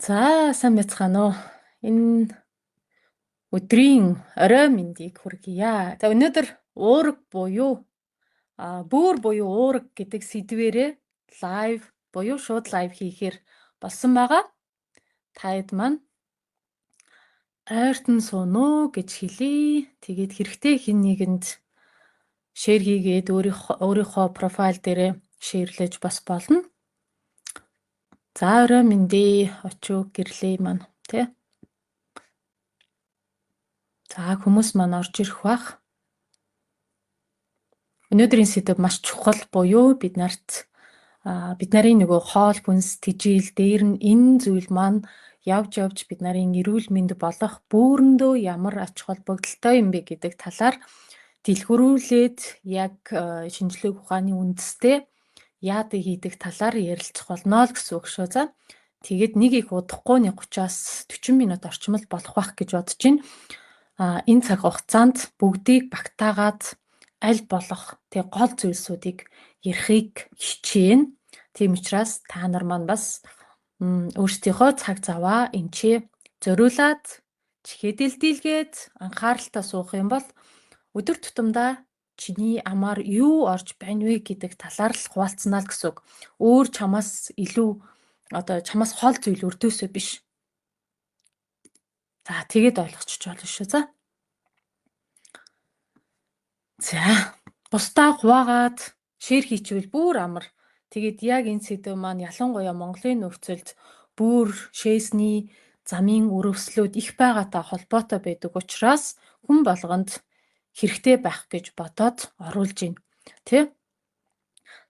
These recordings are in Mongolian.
За, сайн байцгаана уу? Энэ өдрийн орой мэндийг хүргье. За, өнөөдөр уураг буюу бүүр буюу уураг гэдэг сэдвээрээ live буюу шууд live хийхээр болсон байгаа. Та хэд маань ойртон сууна уу гэж хэлье. Тэгээд хэрэгтэй хэн нэгэнд share хийгээд өөрийнхөө профайл дээрээ share лэж бас болно. За, орой мэнд ээ, очуу гэрлээ маань тий. За, хүмүүс маань орж ирэх бах. Өнөөдрийн сэдэв маш чухал буюу бид нарт бид нарын нөгөө хоол хүнс тэжээл дээр нь энэ зүйл маань явж явж бид нарын эрүүл мэнд болох бүүрэндөө ямар ач холбогдолтой юм бэ гэдэг талаар дэлгэрүүлээд яг шинжлэх ухааны үндэстэй яадаг хийдэг талаар ярилцах болно л гэсэн үг шүү. За. Тэгээд нэг их удахгүй нэг 30-аас 40 минут орчим л болох байх гэж бодож байна. Энэ цаг хугацаанд бүгдийг багтаагаад аль болох тэг гол зүйлсүүдийг ярихыг хичээнэ. Тийм учраас та нар маань бас өөрсдийнхөө цаг заваа энэ ч зориулаад чихээ дэлдийлгээд анхааралтай суух юм бол өдөр тутамдаа чиний амаар юу орж байна вэ гэдэг талаар л хуваалцсанаа л гэсэн үг. Өөр чамаас илүү одоо чамаас хол зүйл өрдөөсөө биш. За, тэгээд ойлгочих болно шүү. За. За, бусдаа хуваагаад share хийчихвэл бүр амар. Тэгээд яг энэ сэдэв маань ялангуяа Монголын нөхцөлд бүүр шээсний замын өрөвслүүд их байгаатай холбоотой байдаг учраас хүн болгонд хэрэгтэй байх гэж бодоод оруулж байна. Тэ?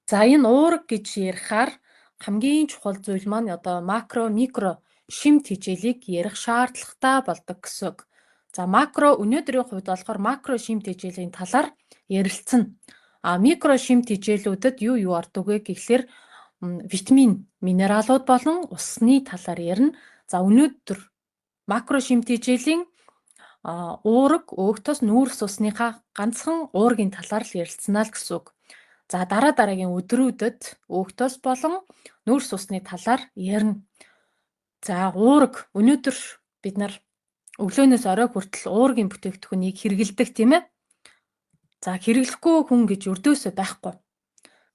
За, энэ уураг гэж ярихаар хамгийн чухал зүйл маань одоо макро, микро шим тэжээлийг ярих шаардлагатай болдог гэсэн үг. За, макро, өнөөдрийн хувьд болохоор макро шим тэжээлийн талаар ярилцсан. А микро шим тэжээлүүдэд юу юу ордог вэ гэхлээр витамин, минералууд болон усны талаар ярина. За, өнөөдөр макро шим тэжээлийн уураг, өөхтөс, нүүрс усныхаа ганцхан уургийн талаар л ярилцсанаа л гэсэн үг. За, дараа дараагийн өдрүүдэд өөхтөс болон нүүрс усны талаар ярина. За, уураг, өнөөдөр бид нар өглөөнөөс орой хүртэл уургийн бүтээгдэхүүнийг хэрэглэдэг, тийм ээ. За, хэрэглэхгүй хүн гэж өрдөөсөө байхгүй.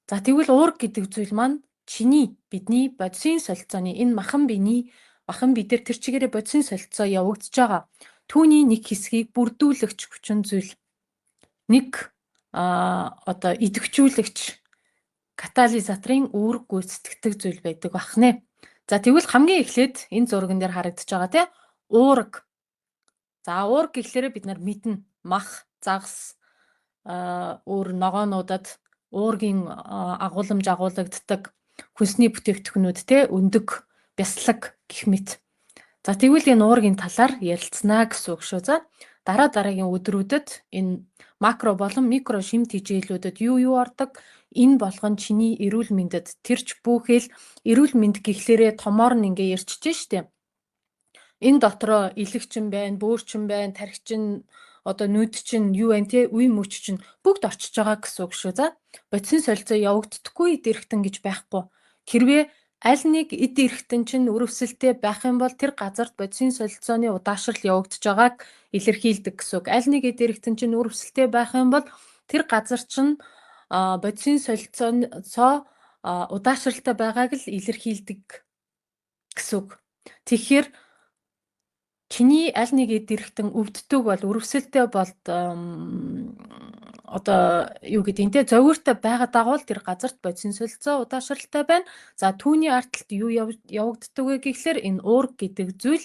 За, тэгвэл уураг гэдэг зүйл маань чиний, бидний бодисын солилцооны энэ махан биений махан бие дээр тэр чигээрээ бодисын солилцоо явагдаж байгаа. Түүний нэг хэсгийг бүрдүүлэгч хүчин зүйл. Нэг одоо идэвхжүүлэгч катализаторын үүрэг гүйцэтгэдэг зүйл байдаг бахнэ. За, тэгвэл хамгийн эхлээд энэ зурган дээр харагдаж байгаа тий уураг. За, уураг гэхлээрээ бид нар мэднэ. Мах, загас, өөр ногоонуудад уургийн агууламж агуулгаддаг хүнсний бүтээгдэхүүнүүд те өндөг, бяслаг гэх мэт. За, тэгвэл энэ уургийн талаар ярилцсанаа гэсэн үг шүү. За, дараа дараагийн өдрүүдэд энэ макро болон микро шим тэжээлүүдэд юу юу ордог, энэ болгон чиний эрүүл мэндэд тэрч бүхэл эрүүл мэнд гэхлээрээ томоор нь ингээ ярьчихж штэ. Энэ дотроо илэгчин байна, бөөрчин байна, тархичин, одоо нүд чинь юу вэ те, үе мөч чинь бүгд орчиж байгаа гэсэн үг шүү. За, бодисын солилцоо явагддаггүй эд эрхтэн гэж байхгүй. Хэрвээ аль нэг эд эрхтэн чинь өрөвсөлтэй байх юм бол тэр газарт бодисын солилцооны удаашрал явагдаж байгааг илэрхийлдэг гэсэн үг. Аль нэг эд эрхтэн чинь өрөвсөлтэй байх юм бол тэр газар чинь бодисын солилцоо удаашралтай байгааг л илэрхийлдэг гэсэн үг. Тэгэхээр чиний аль нэг эд эрхтэн өвддөг бол, өрөвсөлтэй бол, одоо юу гэдэг нь те, зовиуртай байгаа дагуул тэр газарт бодисын солилцоо удаашралтай байна. За, түүний ард талд юу явагддаг вэ гэхлээр энэ уураг гэдэг зүйл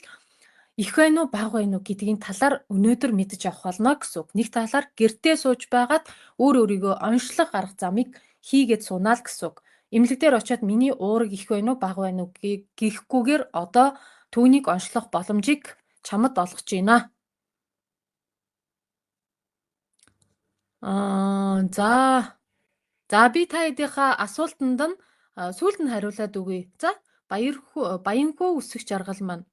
их байна уу, бага байна уу гэдгийн талаар өнөөдөр мэдэж авах болно гэсэн үг. Нэг талаар гэртээ сууж байгаад өөр өөрийгөө онцлог арга замыг хийгээд суунаа л гэсэн үг. Эмнэлэг дээр очиод миний уураг их байна уу, бага байна уу гэхгүйгээр одоо түүнийг онцлох боломжийг чамд олгож байна. За. За, би та хэдийнхээ асуултанд нь сүүлд нь хариулаад өгье. За, Баянхүү өсөх жаргал маань.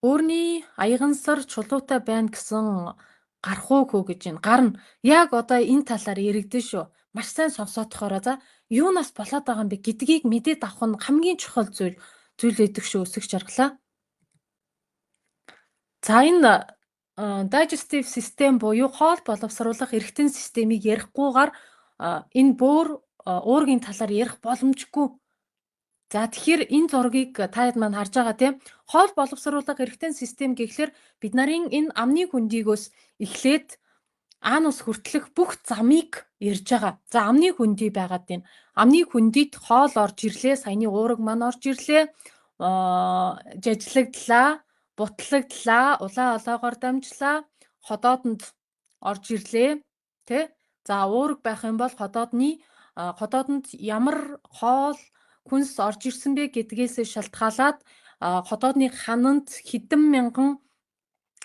Өөрний аягансар чулуутай байна гэсэн гарах уу хөө гэж байна. Гарна. Яг одоо энэ талаар яригдэн шүү. Маш сайн сонсоодохоороо за юунаас болоод байгаа юм бэ гэдгийг мэдээд авах нь хамгийн чухал зүйл. зүйл өгдөг шүү, өсөх жаргалаа. За, энэ digestive system буюу хоол боловсруулах эрхтэн системийг ярихгүйгээр энэ бөөр уургийн талаар ярих боломжгүй. За, тэгэхээр энэ зургийг та хэд маань харж байгаа, тийм, хоол боловсруулах эрхтэн систем гэхлээр бид нарын энэ амны хөндийгөөс эхлээд анус хүртэлх бүх замыг ярьж байгаа. За, амны хөндий байгаад байна. Амны хөндийд хоол орж ирлээ, саяны уураг маань орж ирлээ. Жажлагдлаа, бутлагдлаа, улаан олоогоор дамжлаа, ходоодонд орж ирлээ. Тэ? За, уураг байх юм бол ходоодонд ямар хоол хүнс орж ирсэн бэ гэдгээс шалтгаалаад ходоодны хананд хэдэн мянган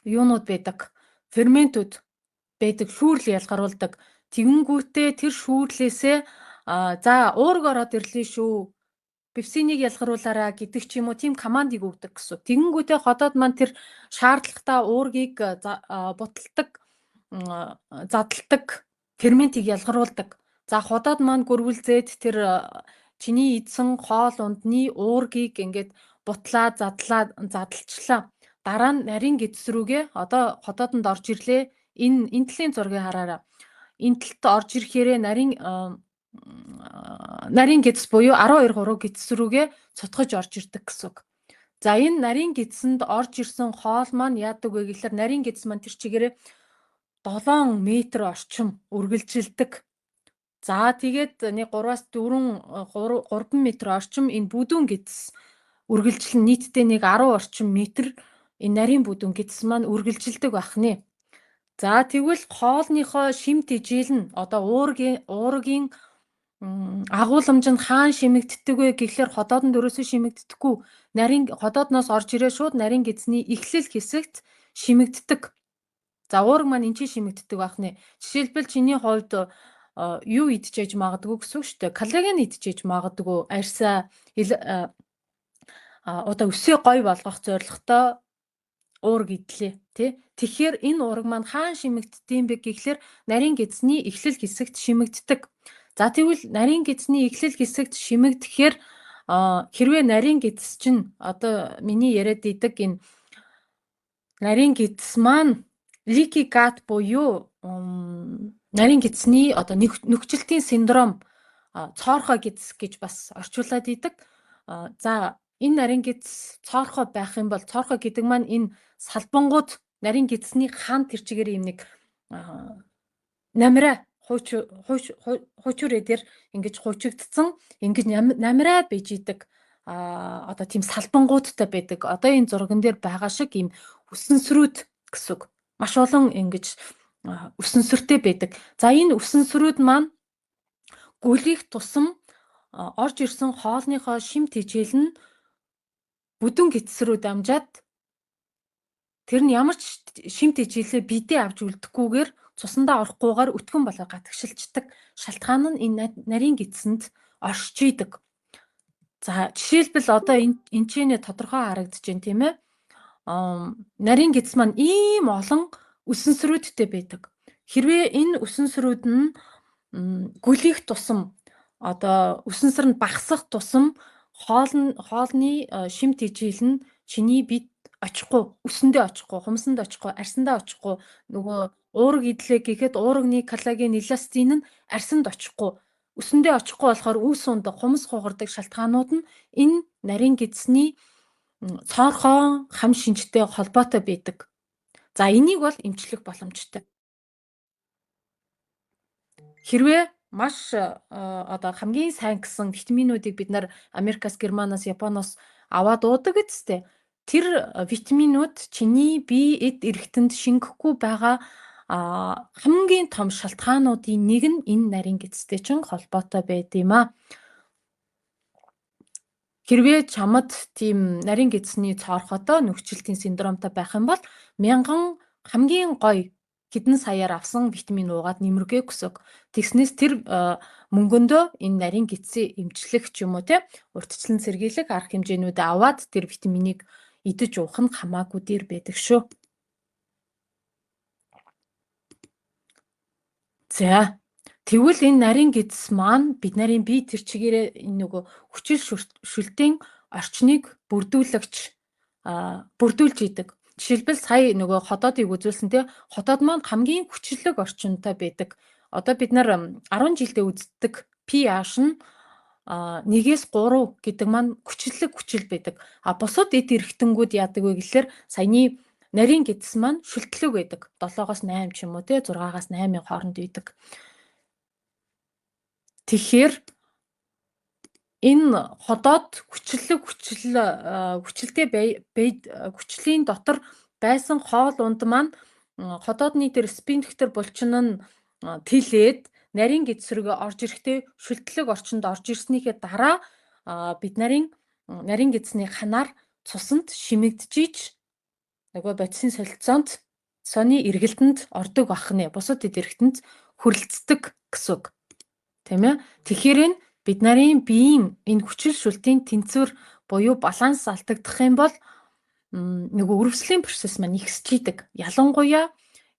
юунууд байдаг. Ферментүүд байдаг, шүүрл ялгаруулдаг. Тэгэнгүүтээ тэр шүүрлээсээ за, уураг ороод ирлээ шүү, пепсинийг ялгаруулаарай гэдэг ч юм уу, тийм командыг өгдөг гэсэн. Тэгэнгүүтээ ходоод маань тэр шаардлагатай уургийг буталдаг, задалдаг ферментийг ялгаруулдаг. За, ходоод маань гөрвөлзээд тэр чиний идсэн хоол ундны уургийг ингээд бутлаа, задлаа, задалчлаа. Дараа нь нарийн гэдэс рүүгээ одоо ходоодонд орж ирлээ. Энэ талын зургийг хараарай. Энэ талд орж ирэхээрээ нарийн гэдэс буюу 12 3 гэдэс рүүгээ цутгаж орж ирдэг гэсэн үг. За, энэ нарийн гэдэсэнд орж ирсэн хоол маань яадаг вэ гэхлээр нарийн гэдэс маань тэр чигээрээ 7 м орчим үргэлжилдэг. За, тэгээд нэг 3-аас 4 3 м орчим энэ бүдүүн гэдэс үргэлжлэн, нийтдээ нэг 10 орчим метр энэ нарийн бүдүүн гэдэс маань үргэлжилдэг байх нэ. За, тэгвэл хоолныхоо шим тэжээл нь, одоо уургийн агууламж нь хаан шимэгддэг вэ гэхлээр ходоодонд өрөөсөө шимэгддэггүй. Нарийн ходоодноос орж ирээ шууд нарийн гэдэсний эхлэл хэсэгт шимэгддэг. За, уураг маань энэ чинь шимэгддэг байх нэ. Жишээлбэл, чиний хувьд юу идчихэж магадгүй гэсэн үг шүү дээ. Коллаген идчихэж магадгүй. Арьсаа одоо өсөө гоё болгох зорилготой уураг идлээ, тий. Тэгэхээр энэ уураг маань хаан шимэгддэм бэ гэхлээр нарийн гэдэсний эхлэл хэсэгт шимэгддэг. За, тэгвэл нарийн гэдэсний эхлэл хэсэгт шимэгдэхээр хэрвээ нарийн гэдэс чинь, одоо миний яриад идэг энэ нарийн гэдэс маань leaky gut буюу нарийн гэдэсний одоо нөхцөлтийн синдром, цоорхой гэдэс гэж бас орчуулад идэг. За, энэ нарийн гэдэс цоорхой байх юм бол цоорхой гэдэг маань энэ салбангууд, нарийн гэдэсний хан тэр чигээр юм нэг намираа хуйчурээ дээр ингэж хуучигдсан, ингэж намираа бийж идэг, одоо тийм салбангуудтай байдаг. Одоо энэ зурган дээр байгаа шиг ийм өсөнсрүүд гэсэн үг. Маш олон ингэж өсөнсөртэй байдаг. За, энэ өсөнсрүүд маань гөлих тусам орж ирсэн хоолныхоо шим тэжээл нь бүдүүн гэдэс рүү дамжаад, тэр нь ямар ч шим тэжээлээ бидээ авч үлдэхгүйгээр, цусандаа орохгүйгээр өтгөн болоо гадагшилчдаг шалтгаан нь энэ нарийн гэдэсэнд оршиж идэг. За, жишээлбэл, одоо энэ ч нэ тодорхой харагдаж байна, тийм ээ. Нарийн гэдэс маань ийм олон өсөнсрүүдтэй байдаг. Хэрвээ энэ өсөнсрүүд нь гөлих тусам, одоо өсөнсөр нь багасах тусам хоолны шим тэжээл нь чиний бид очихгүй, өсөндөө очихгүй, хумсанд очихгүй, арьсандаа очихгүй, нөгөө уураг идлээ гэхэд уурагны коллаген, эластин нь арьсанд очихгүй, өсөндөө очихгүй болохоор үүс ундаг, хумс хугардаг шалтгаанууд нь энэ нарийн гэдэсний цоорхон хам шинжтэй холбоотой байдаг. За, энийг бол эмчлэх боломжтой. Хэрвээ маш одоо хамгийн сайн гэсэн витаминуудыг бид нар Америкаас, Германаас, Японоос аваад уудаг үстэй. Тэр витаминууд чиний бие эд эрхтэнд шингэхгүй байгаа хамгийн том шалтгаануудын нэг нь энэ нарийн гэдэстэй чинь холбоотой байд юм а. Хэрвээ чамд тийм нарийн гэдэсний цоорхотой нөхцөлтийн синдромтой байх юм бол мянган хамгийн гоё хэдэн саяар авсан витамин уугаад нэмэргүй гэсэн. Тэгснээс тэр мөнгөндөө энэ нарийн гэдсийг эмчлэх ч юм уу, те, урьдчилан сэргийлэх арга хэмжээнүүдээ аваад тэр витаминыг идэж уух нь хамаагүй дээр байдаг шүү. За, тэгвэл энэ нарийн гэдэс маань бид нарын бие тэр чигээрээ энэ нөгөө хүчил шүлтийн орчныг бүрдүүлэгч бүрдүүлж идэг. Жишээлбэл, сая нөгөө ходоодыг үзүүлсэн, тий, ходоод маань хамгийн хүчлэг орчинтой байдаг. Одоо бид нар 10 жилдээ үздэг pH нь 1-ээс 3 гэдэг маань хүчлэг хүчил байдаг. А бусад эд эрхтэнгүүд яадаг вэ гэхлээр саяны нарийн гэдэс маань шүлтлэг байдаг. 7-оос 8 ч юм уу, те, 6-аас 8-ын хооронд байдаг. Тэгэхээр энэ ходоод хүчлэг хүчил хүчлэлтэй хүчлийн дотор байсан хоол унд маань ходоодны тэр сфинктер булчин нь тэлээд нарийн гэдэс рүүгээ орж ирэхдээ шүлтлэг орчинд орж ирснийхээ дараа бид нарын нарийн гэдэсний ханаар цусанд шимэгдэж нөгөө бодисын солилцоонд соны эргэлтэнд ордог байх нэ. Бусад эд эрхтэнд хүрэлцдэг гэсэн үг. Тийм ээ. Тэгэхээр энэ бид нарын биеийн энэ хүчил шүлтийн тэнцвэр буюу баланс алдагдах юм бол нөгөө өрөвслийн процесс маань ихсэж идэг. Ялангуяа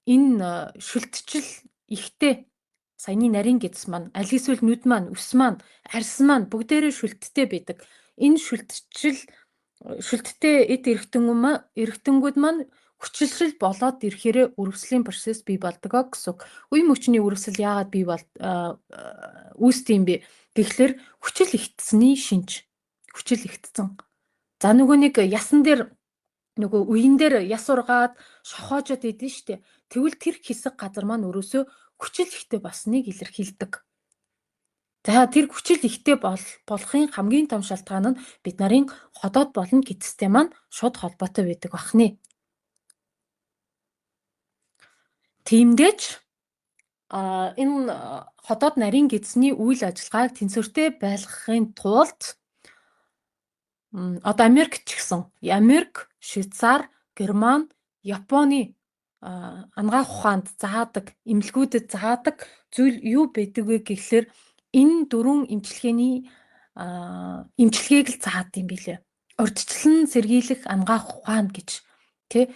энэ шүлтчил ихтэй саяны нарийн гэдэс маань, аль эсвэл нүд маань, үс маань, арьс маань бүгдээрээ шүлттэй байдаг. Энэ шүлтчил шүлттэй эд эрхтэнгүүд маань хүчилшил болоод ирэхээрээ өрөвслийн процесс бий болдог гэсэн үг. Үе мөчний өрөвсөл яагаад бий бол үүсдэг юм бэ гэхлээр хүчил ихтсэний шинж. Хүчил ихтсэн. За, нөгөө нэг ясан дээр, нөгөө үен дээр яс ургаад шохоожод идэв штэ. Тэгвэл тэр хэсэг газар маань өрөөсөө хүчил ихтэй болсныг илэрхийлдэг. За, тэр хүчил ихтэй болохын хамгийн том шалтгаан нь бид нарын ходоод болон гэдэстэй маань шууд холбоотой байдаг бахны. Тиймдээч энэ ходоод нарийн гэдэсний үйл ажиллагааг тэнцвэртэй байлгахын тулд одоо Америк ч гэсэн, Америк, Швейцар, Герман, Японы анагаах ухаанд заадаг, эмнэлгүүдэд заадаг зүйл юу байдаг вэ гэхлээр энэ дөрвөн эмчилгээний эмчилгээг л заадаг юм билээ. Урьдчилан сэргийлэх анагаах ухаан гэж, тий.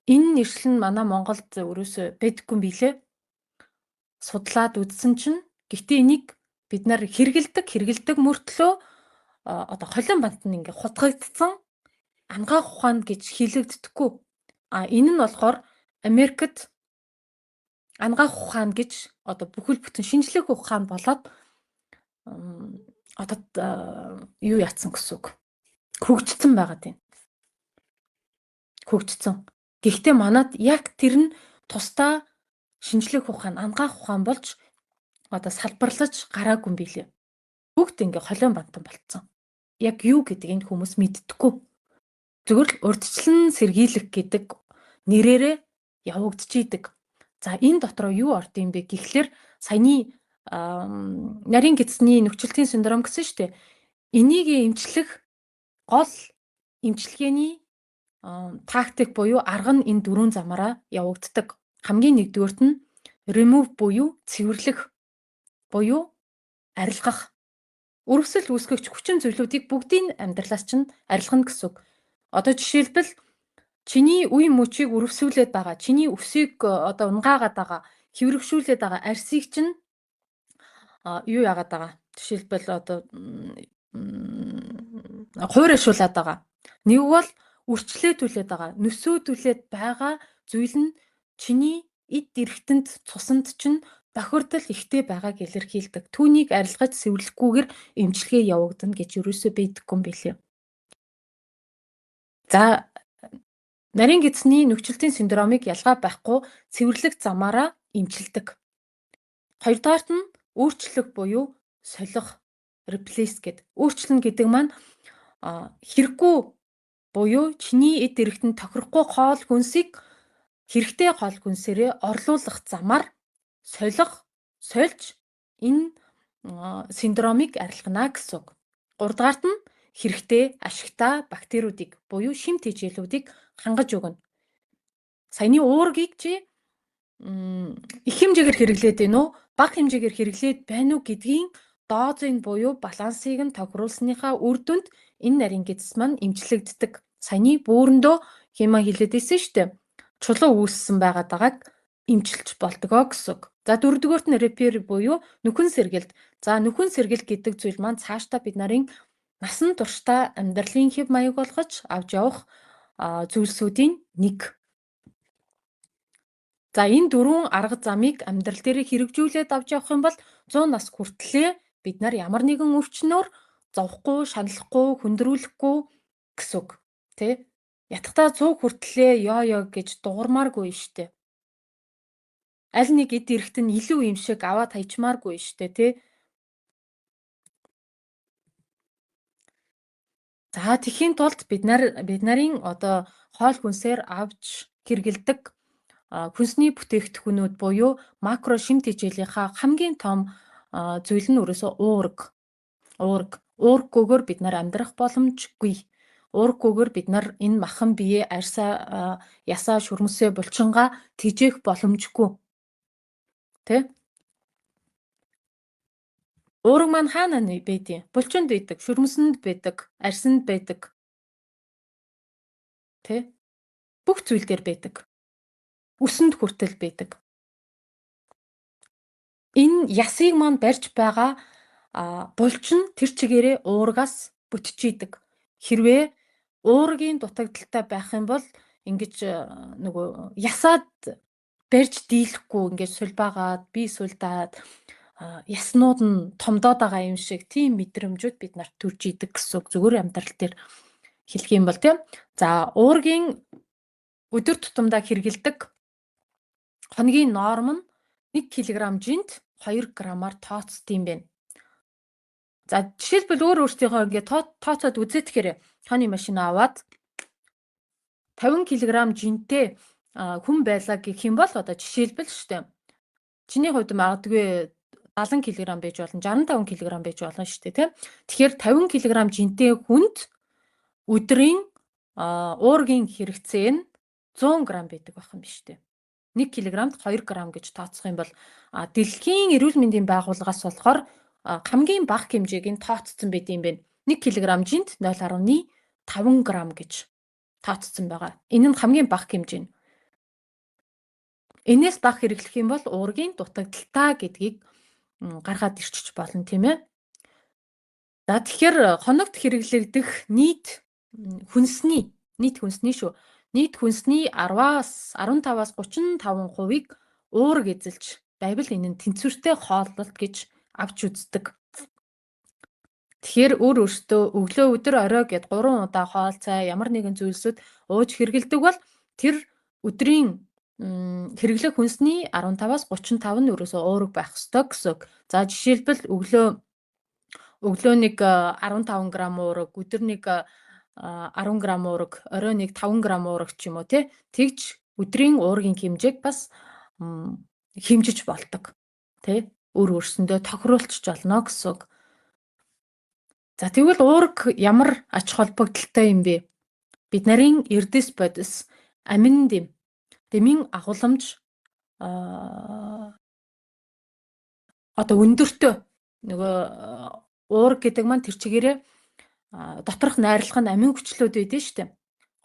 Энэ нэршил нь манай Монголд өрөөсөө байдаггүй юм билээ. Судлаад үзсэн чинь гэхдээ энийг бид нар хэрэгэлдэг, хэрэгэлдэг мөртлөө одоо холион бант нь ингээ хутгагдсан анагаах ухаан гэж хэлэгддэггүй. А энэ нь болохоор Америкт анагаах ухаан гэж одоо бүхэл бүтэн шинжлэх ухаан болоод одоо юу яатсан гэсэн үг. Хөгжсөн байгаа тийм. Хөгжсөн. Гэхдээ манад яг тэр нь тусдаа шинжлэх ухаан, анагаах ухаан болж одоо салбарлаж гараагүй юм билээ. Бүгд ингээ холион бантан болцсон. Яг юу гэдгийг энэ хүмүүс мэддэггүй. Зүгээр л урьдчилан сэргийлэх гэдэг нэрээрээ явагдчихийдэг. За, энэ дотроо юу орд юм бэ гэхлээр саяны нарийн гэдэсний нүхчлэлтийн синдром гэсэн шүү дээ. Энийг эмчлэх гол эмчилгээний тактик буюу арга нь энэ дөрвөн замаараа явагддаг. Хамгийн нэгдүгээрт нь remove буюу цэвэрлэх буюу арилгах. Өрөвсөл үүсгэгч хүчин зүйлүүдийг бүгдийг амьдралаас чинь арилгана гэсэн үг. Одоо жишээлбэл, чиний үе мөчийг өрөвсүүлээд байгаа, чиний өсийг одоо унгаагаад байгаа, хэврэгшүүлээд байгаа арьсыг чинь юу яагаад байгаа? Жишээлбэл, одоо хуурайшуулад байгаа. Нэг бол үрчлээдүүлээд байгаа, нөсөөдүүлээд байгаа зүйл нь чиний эд эрхтэнд, цусанд чинь бохирдол ихтэй байгааг илэрхийлдэг. Түүнийг арилгаж сэвэрлэхгүйгээр эмчилгээ явагдана гэж ерөөсөө байдаггүй юм билээ. За, нарийн гэдэсний нүхчлэлтийн синдромыг ялгаа байхгүй цэвэрлэх замаараа эмчилдэг. Хоёрдугаарт нь өөрчлөх буюу солих, replace гэд. Өөрчлөн гэдэг маань хэрэггүй буюу чиний эд эрхтэнд тохирохгүй хоол хүнсийг хэрэгтэй хоол хүнсээрээ орлуулах замаар солих, сольж энэ синдромыг арилгана гэсэн үг. Гуравдугаарт нь хэрэгтэй ашигтай бактериудыг буюу шим тэжээлүүдийг хангаж өгнө. Саяны уургийг чи их хэмжээгээр хэрэглээд байна уу, бага хэмжээгээр хэрэглээд байна уу гэдгийн дозыг буюу балансыг нь тохируулсныхаа үр дүнд энэ нарийн гэдэс маань эмчлэгддэг. Саяны бүүрэндөө хэмээн хэлээд байсан шүү дээ. Чулуу үүссэн байгаад байгааг эмчилж болдгоо гэсэн үг. За, дөрөвдүгээрт нь repair буюу нөхөн сэргэлт. За, нөхөн сэргэлт гэдэг зүйл маань цаашдаа бид нарын Насан туршдаа амьдралын хэв маяг болгож авч явах зүйлсүүдийн нэг. За энэ дөрвөн арга замыг амьдрал дээр хэрэгжүүлээд авч явах юм бол 100 нас хүртлээр бид нар ямар нэгэн өвчнөөр зовхгүй, шаналхгүй, хүндрүүлэхгүй гэсэн үг, тий? Ятгахтаа 100 хүртлээ ёо ёо гэж дуурмааргүй штэ. Аль нэг эд эрэхт нь илүү юм шиг аваад хаячмааргүй штэ, тий? За тэхийн тулд бид нар бид нарын одоо хоол хүнсээр авч хэрэгэлдэг хүнсний бүтээгдэхүүнүүд буюу макро шим тэжээлийнхаа хамгийн том зүйл нь ерөөсөө уураг. Уураг. Уурггүйгээр бид нар амьдрах боломжгүй. Уурггүйгээр бид нар энэ махан бие арьсаа ясаа шүрмсээ булчингаа тэжээх боломжгүй. Тэ? Уураг маань хаана байдیں۔ Булчинд байдаг, шүрмсэнд байдаг, арьсанд байдаг. Тэ? Бүх зүйл дээр байдаг. Үсэнд хүртэл байдаг. Энэ ясыг маань барьж байгаа булчин тэр чигээрээ уургаас бүтчихийдэг. Хэрвээ уургийн дутагдaltaй байх юм бол ингэж нөгөө ясаад барьж дийлэхгүй ингээд сулбаагаад бие сулдаад яснууд нь томдоод байгаа юм шиг тийм мэдрэмжүүд бид нарт төрж идэг гэсэн үг. Зүгээр амьдрал дээр хэлэх юм бол тийм. За уургийн өдөр тутамдаа хэрэгэлдэг хоногийн норм нь 1 кг жинт 2 грамаар тооцд юм байна. За жишээлбэл өөр өөртөөхөө ингээд тооцоод үзээтгэхээр тооны машин аваад 50 кг жинтэй хүн байлаа гэх юм бол одоо жишээлбэл шүү дээ. Чиний хувьд магадгүй 70 кг байж болно, 65 кг байж болно шүү дээ, тийм. Тэгэхээр 50 кг жинтэй хүнд өдрийн уургийн хэрэгцээ нь 100 г байдаг байх юм биш үү? 1 кг-д 2 г гэж тооцох юм бол дэлхийн эрүүл мэндийн байгууллагаас болохоор хамгийн бага хэмжээг нь тооцсон байт юм байна. 1 кг жинт 0.5 г гэж тооцсон байгаа. Энэ нь хамгийн бага хэмжээ нь. Энээс бага хэрэглэх юм бол уургийн дутагдaltaа гэдгийг гаргаад ирчих болно, тийм ээ. За тэгэхээр хоногт хэрэглэгдэх нийт хүнсний нийт хүнсний шүү. Нийт хүнсний 10-аас 15-аас 35%-ийг уураг эзэлж байвал энэ нь тэнцвэртэй хооллолт гэж авч үздэг. Тэгэхээр өөр өөртөө өглөө, өдөр, орой гэд 3 удаа хоол цай ямар нэгэн зүйлсүүд ууж хэрэгэлдэг бол тэр өдрийн хэрэглэх хүнсний 15-аас 35 нь ерөөсөө уураг байх ёстой гэсэн үг. За жишээлбэл өглөө нэг 15 г уураг, өдөр нэг 10 г уураг, орой нэг 5 г уураг ч юм уу тий. Тэгж өдрийн уургийн хэмжээг бас хэмжиж болдог. Тий? Өөр өөрсөндөө тохируулчих болно гэсэн үг. За тэгвэл уураг ямар ач холбогдолтой юм бэ? Бид нарын эрдэс бодис, амин дэм, дэмийн агуулмж одоо өндөртөө нөгөө уураг гэдэг маань тэр чигээрээ доторх найрлах нь амин хүчлүүд байдэн шүү дээ.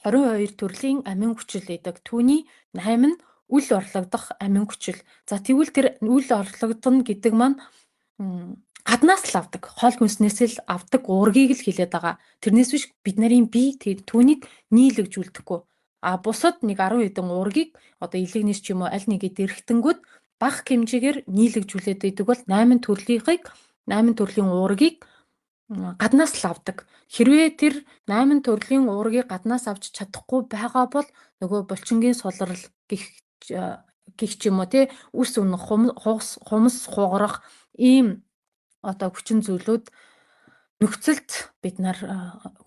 22 төрлийн амин хүчил байдаг. Түүний 8 нь үл орлогдох амин хүчил. За тэгвэл тэр үл орлогдоно гэдэг маань гаднаас л авдаг, хоол хүнснээс л авдаг уургийг л хилээд байгаа. Тэрнээс биш бид нарын бие түүнийг нийлэгжүүлдэхгүй. А бусад нэг 10 хэдэн уургийг одоо илэгнээс ч юм уу аль нэгэд эрэхтэнгүүд бага хэмжээгээр нийлэгжүүлээд байдаг бол 8 төрлийнхыг 8 төрлийн уургийг гаднаас л авдаг. Хэрвээ тэр 8 төрлийн уургийг гаднаас авч чадахгүй байгаа бол нөгөө булчингийн сулрал гих гих ч юм уу тий үс үнэх, хумс хугарах ийм одоо хүчин зүйлүүд нөхцөлд бид нар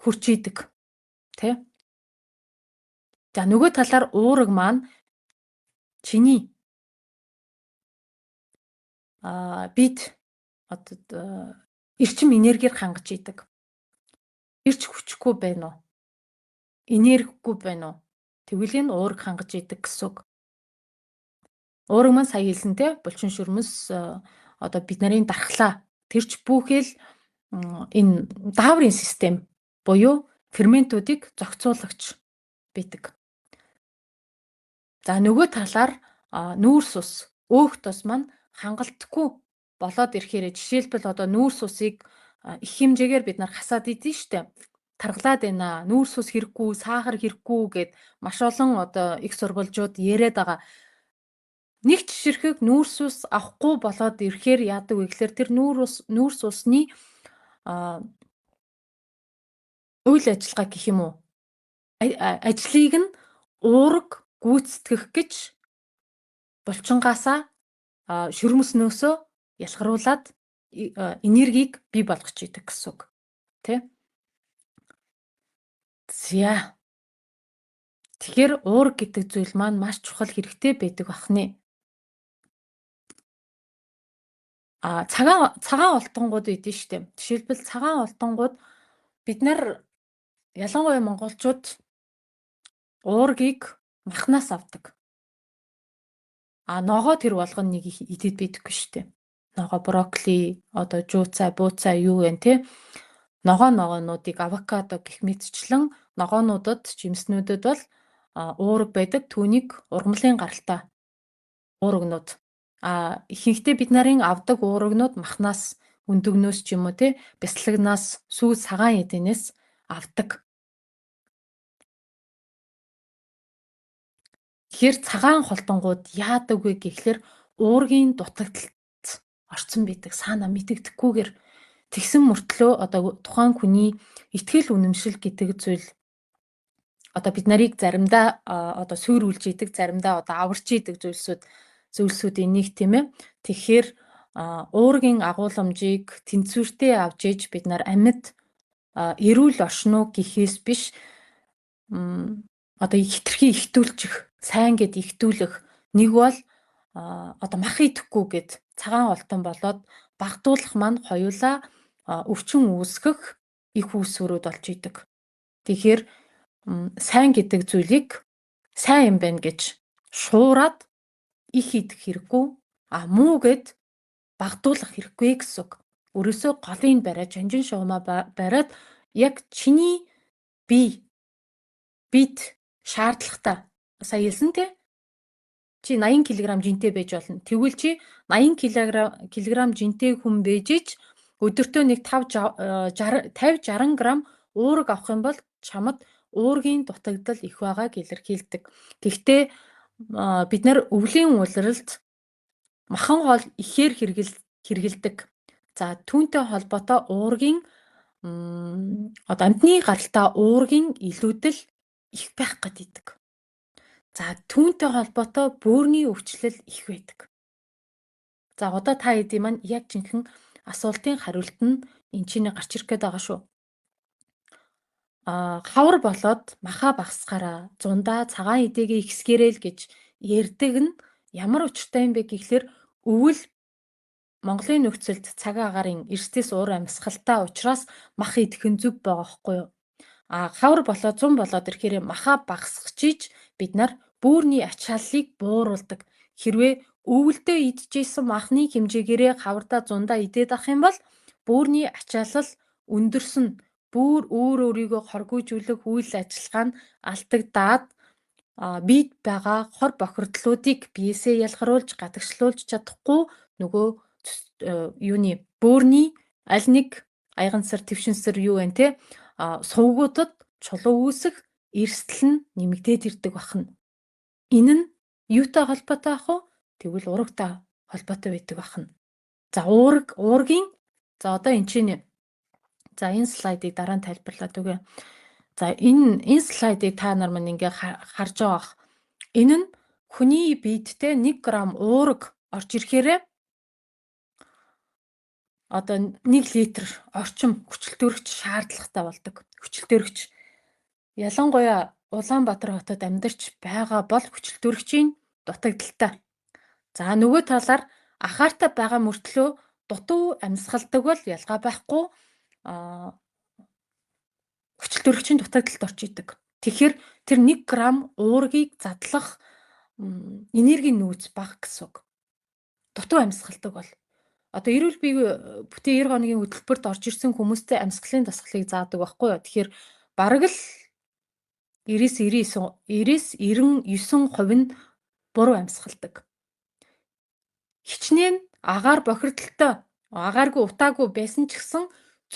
хурж идэг тий. За нөгөө талаар уураг маань чиний бид одоо эрчим энергиэр хангаж идэг. Эрч хүчгүй байна уу? Энергигүй байна уу? Тэгвэл энэ уураг хангаж идэг гэсэн үг. Уураг маань сая хэлсэнтэй булчин шүрмэс одоо бид нарын дархлаа тэрч бүхэл энэ дааврын систем буюу ферментүүдийг зохицуулагч байдаг. За нөгөө талаар нүүрс ус, өөх тус маань хангалтгүй болоод ирэхээр жишээлбэл одоо нүүрс усыг их хэмжээгээр бид нар хасаад идэв штэ. Таргалаад байна. Нүүрс ус хэрэггүй, сахар хэрэггүй гэд маш олон одоо их сурвалжууд яриад байгаа. Нэг жишэрхэг нүүрс ус авахгүй болоод ирэхээр яадаг вэ гэхээр тэр нүүрс усны үйл ажиллагаа гэх юм уу? Ажлыг нь уураг гүйцэтгэх гэж булчингаасаа шөрмөснөөсөө ялгаруулад энергийг бий болгож идэг гэсэн үг. Тэ? За. Тэгэхээр уураг гэдэг зүйл маань маш чухал хэрэгтэй байдаг бахны. Цагаан олтонгууд өгдөн штэ. Жишээлбэл цагаан олтонгууд бид нар ялангуяа монголчууд уургийг махнаас авдаг. Ногоо тэр болгоно нэг идэд байдаггүй штэ. Ногоо, брокколи, одоо жууцай, бууцай юу вэ те. Ногоонуудыг авокадо гэх мэтчлэн ногоонуудад, жимснүүдэд бол уураг байдаг. Түүнийг ургамлын гаралтай уурагнууд. Ихэнхдээ бид нарын авдаг уурагнууд махнаас, өндөгнөөс ч юм уу те, бяслагнаас, сүү цагаан эдэнээс авдаг. Тэгэхээр цагаан холтонгууд яадаг вэ гэхлээр уургийн дутагдалт орцсон байдаг. Саана мэдэгдэхгүйгээр тэгсэн мөртлөө одоо тухайн хүний итгэл үнэмшил гэдэг зүйл одоо бид нарыг заримдаа одоо суйруулж идэг, заримдаа одоо аварч идэг зүйлсүүдийн нэг тийм ээ. Тэгэхээр уургийн агууламжийг тэнцвэртэй авч иж бид нар амьд эрүүл оршино гэхээс биш одоо хитрхи ихтүүлчих, сайн гэд ихтүүлэх нэг бол одоо мах идэхгүй гэд цагаан олтон болоод багтуулах маань хоёулаа өвчин үүсгэх их үүсвэрүүд болж идэг. Тэгэхээр сайн гэдэг зүйлийг сайн юм байна гэж шуураад их идэх хэрэггүй, муу гэд багтуулах хэрэггүй гэсэн үг. Өрөөсөө голыг бариад, жанжин шугамаа бариад яг чиний бие бид шаардлагатай. Сая хэлсэн те. Чи 80 кг жинтэй байж болно. Тэгвэл чи 80 кг жинтэй хүн байж ич өдөртөө нэг 50 60 г уураг авах юм бол чамд уургийн дутагдал их байгааг илэрхийлдэг. Гэхдээ бид нар өвлийн улиралд махан хоол ихээр хэрэгэлдэг. За түүнтэй холбоотой уургийн одоо амьтны гаралтай уургийн илүүдэл их байх гэдэг. За түүнтэй холбоотой бөөрийн өвчлөл их байдаг. За одоо та хэдийн маань яг жинхэнэ асуултын хариулт нь энэ чинь гарч ирэх гээд байгаа шүү. Хавар болоод маха багасгаараа зундаа цагаан эдээгээ ихсгээрэй л гэж ярьдаг нь ямар учиртай юм бэ гэхлээр өвөл Монголын нөхцөлд цаг агаарын эрсдээс уур амьсгалтай учраас мах идэх нь зөв байгаа хгүй юу? Хавар болоод зун болоод ирэхээр маха багасгах бид нар бүүрний ачааллыг бууруулдаг. Хэрвээ өвөлдөө идчихсэн махны хэмжээгээрээ хавардаа зундаа идээд авах юм бол бүүрний ачаалал өндөрсөн, бүүр өөр өөрийгөө хоргуйжүүлэх үйл ажиллагаа нь алдагдаад бид байгаа хор бохирдлуудыг биесээ ялгаруулж гадагшлуулж чадахгүй нөгөө юуны бөөрний аль нэг аягансар твшинсэр юу вэ те сувгуудад чулуу үүсэх эрсдэл нь нэмэгдээд ирдэг бахна. Энэ нь юутай холбоотой ах вэ? Тэгвэл урагтай холбоотой байдаг бахна. За уургийн за одоо энэ чинь за энэ слайдыг дараа нь тайлбарлаад өгье. За энэ слайдыг та нар мань ингээ харж байгаа бах. Энэ нь хүний биедтэй 1 г уураг орж ирэхээрээ одоо 1 литр орчим хүчилтөрөгч шаардлагатай болдог. Хүчилтөрөгч ялангуяа Улаанбаатар хотод амьдарч байгаа бол хүчилтөрөгчийн дутагдaltaй. За нөгөө талаар анхаартай байгаа мөртлөө дутуу амьсгалдаг бол ялгаа байхгүй хүчилтөрөгчийн дутагдалд орж идэг. Тэгэхээр тэр 1 г уургийг задлах энергийн нөөц бага гэсэн үг. Дутуу амьсгалдаг бол одоо эрүүл бие бүтэн 90 хоногийн хөтөлбөрт орж ирсэн хүмүүстэй амьсгалын дасгалыг заадаг байхгүй юу. Тэгэхээр бараг л 90-99 90-99% нь буруу амьсгалдаг. Хичнээн агаар бохирдолтой, агааргүй утаагүй байсан ч гэсэн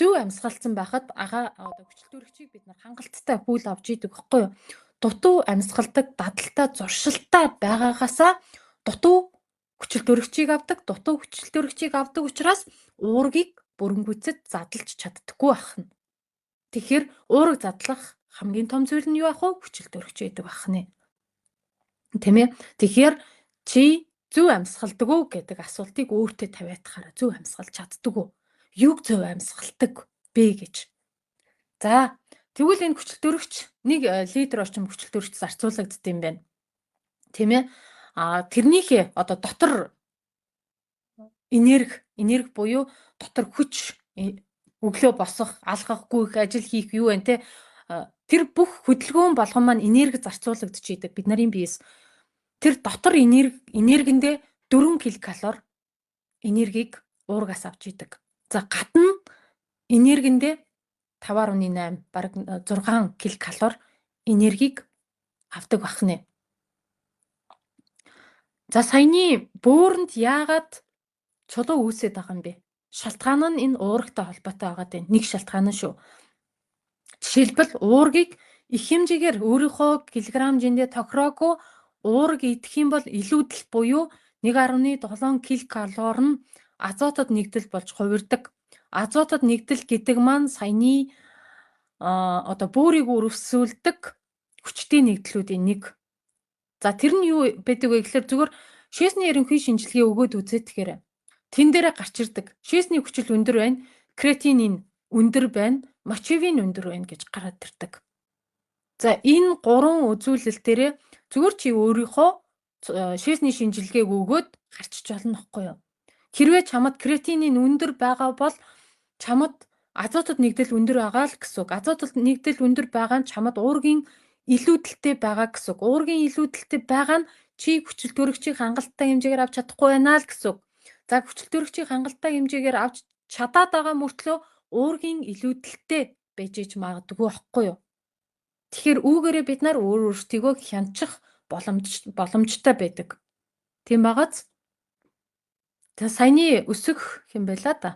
Зөв амьсгалцсан байхад агаа одоо хүчил төрөгчийг бид нар хангалттай хүл авч идэг байхгүй юу? Дутуу амьсгалдаг, дадалтай, зуршилтай байгаагаасаа дутуу хүчил төрөгчийг авдаг, дутуу хүчил төрөгчийг авдаг учраас уургийг бүрэн гүйцэд задлж чаддаггүй байх нь. Тэгэхээр уураг задлах хамгийн том зүйл нь юу ах вэ? Хүчил төрөгч байдаг байх нэ. Тийм ээ. Тэгэхээр чи зөв амьсгалдаг уу гэдэг асуултыг өөртөө тавиад хараа. Зөв амьсгалж чаддаг уу? Юуг зөв амьсгалдаг бэ гэж. За, тэгвэл энэ хүчил төрөгч 1 литр орчим хүчил төрөгч зарцуулагддаг юм байна. Тийм ээ. А тэрнийхээ одоо дотор энерги буюу дотор хүч, өглөө босох, алхах, гүйх, ажил хийх юу вэ те? Тэр бүх хөдөлгөөн болгон маань энерги зарцуулагдчихийдэг бид нарын биес. Тэр дотор энергиндээ 4 ккал энергийг уургаас авч идэг. За, гадна энергиндээ 5.8 бараг 6 ккал энергийг авдаг байх нэ. За, саяны бөөрөнд яагаад чулуу үүсээд байгаа юм бэ? Шалтгаан нь энэ уурагтай холбоотой байгаа даа. Нэг шалтгаан нь шүү. Жишээлбэл, уургийг их хэмжээгээр өөрийнхөө килограмм жиндээ тохироогүй уураг идэх юм бол илүүдэл буюу 1.7 ккал нь азотод нэгдэл болж хувирдаг. Азотод нэгдэл гэдэг маань саяны одоо бөөрийг өрөвсүүлдэг хүчтэй нэгдлүүдийн нэг. За, тэр нь юу байдаг вэ гэхээр зүгээр шээсний ерөнхий шинжилгээ өгөөд үзээд тэгэхээр тэн дээрээ гарч ирдэг. Шээсний хүчил өндөр байна, креатинин өндөр байна, мочевин өндөр байна гэж гараад ирдэг. За, энэ гурван үзүүлэлт дээрээ зүгээр чи өөрийнхөө шээсний шинжилгээг өгөөд гарчиж болно хгүй юу? Хэрвээ чамд креатинин өндөр байгаа бол чамд азотод нэгдэл өндөр байгаа л гэсэн үг. Азотод нэгдэл өндөр байгаа нь чамд уургийн илүүдэлтэй байгаа гэсэн үг. Уургийн илүүдэлтэй байгаа нь чи хүчил төрөгчийг хангалттай хэмжээгээр авч чадахгүй байна л гэсэн үг. За, хүчил төрөгчийг хангалттай хэмжээгээр авч чадаад байгаа мөртлөө уургийн илүүдэлтэй байж иж магадгүй байхгүй юу? Тэгэхээр үүгээрээ бид нар өөр өөрсдийгөө хянчих боломжтой байдаг. Тийм байгааз. За, саяны өсөх хэм байла да.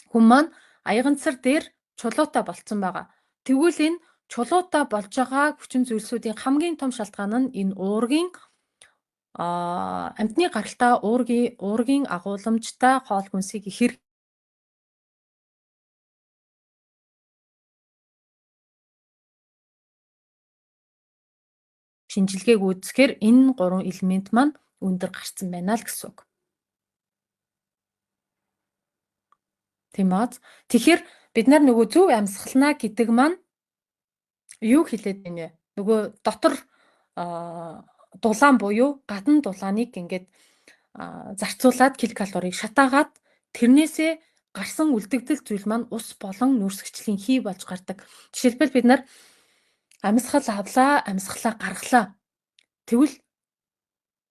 Хүн маань аяган цар дээр чулуутай болцсон байгаа. Тэгвэл энэ чулуутай болж байгаа хүчин зүйлсүүдийн хамгийн том шалтгаан нь энэ уургийн амьтны гаралтай уургийн агууламжтай хоол хүнсийг ихэр шинжилгээг үүсгэхээр энэ гурван элемент маань өндөр гарцсан байна л гэсэн үг. Тийм аа. Тэгэхээр бид нар нөгөө зөв амьсгална гэдэг маань юу хэлээд байна вэ? Нөгөө дотор дулаан буюу гадна дулааныг ингээд зарцуулаад килокалорийг шатаагаад тэрнээсээ гарсан үлдэгдэл зүйл маань ус болон нүүрсгчлийн хий болж гардаг. Жишээлбэл, бид нар амьсгал авлаа, амьсгалаа гаргалаа. Тэгвэл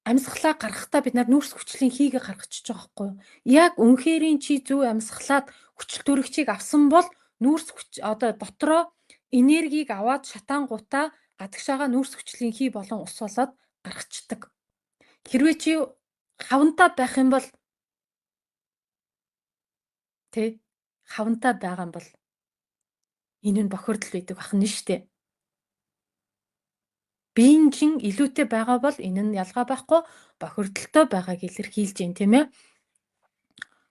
амьсгалаа гаргахдаа бид нар нүүрс хүчлийн хийгээ гаргачихж байгаа байхгүй юу? Яг үнэхэрийн чи зөв амьсгалаад хүчил төрөгчийг авсан бол нүүрс хүч одоо дотроо энергийг аваад шатаангуудаа гадагшаага нүүрс хүчлийн хий болон ус болоод гаргачихдаг. Хэрвээ чи хавнтаа байх юм бол тэ хавнтаа байгаа юм бол энэ нь бохирдол байдаг байх нь шүү дээ. Биеийн чин илүүтэй байгаа бол энэ нь ялгаа байхгүй бохирдолтой байгааг илэрхийлж байна, тийм ээ.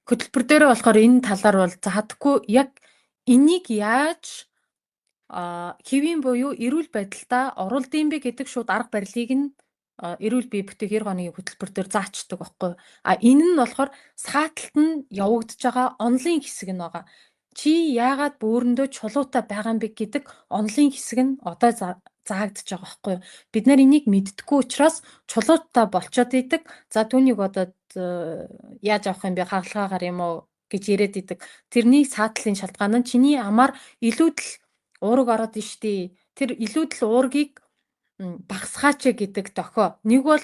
Хөтөлбөр дээр болохоор энэ талаар бол заадаггүй, яг энийг яаж хэвийн буюу эрүүл байдалдаа оруулдсан бэ гэдэг шууд арга барилыг нь эрүүл бие бүтээх 90 хоногийн хөтөлбөр дээр заачдаг байхгүй. А энэ нь болохоор сааталт нь явагдаж байгаа онлын хэсэг нь байгаа. Чи яагаад бөөрөндөө чулуутай байгаа юм бэ гэдэг онлын хэсэг нь одоо заагдаж байгаа байхгүй юу. Бид нар энийг мэддэггүй учраас чулуутай болчоод идэг. За, түүнийг одоо яаж авах юм бэ, хагалгаагаар юм уу гэж яриад идэг. Тэрний саатлын шалтгаан нь чиний амаар илүүдэл уураг ороод ин штий. Тэр илүүдэл уургийг багасгаач гэдэг дохио. Нэг бол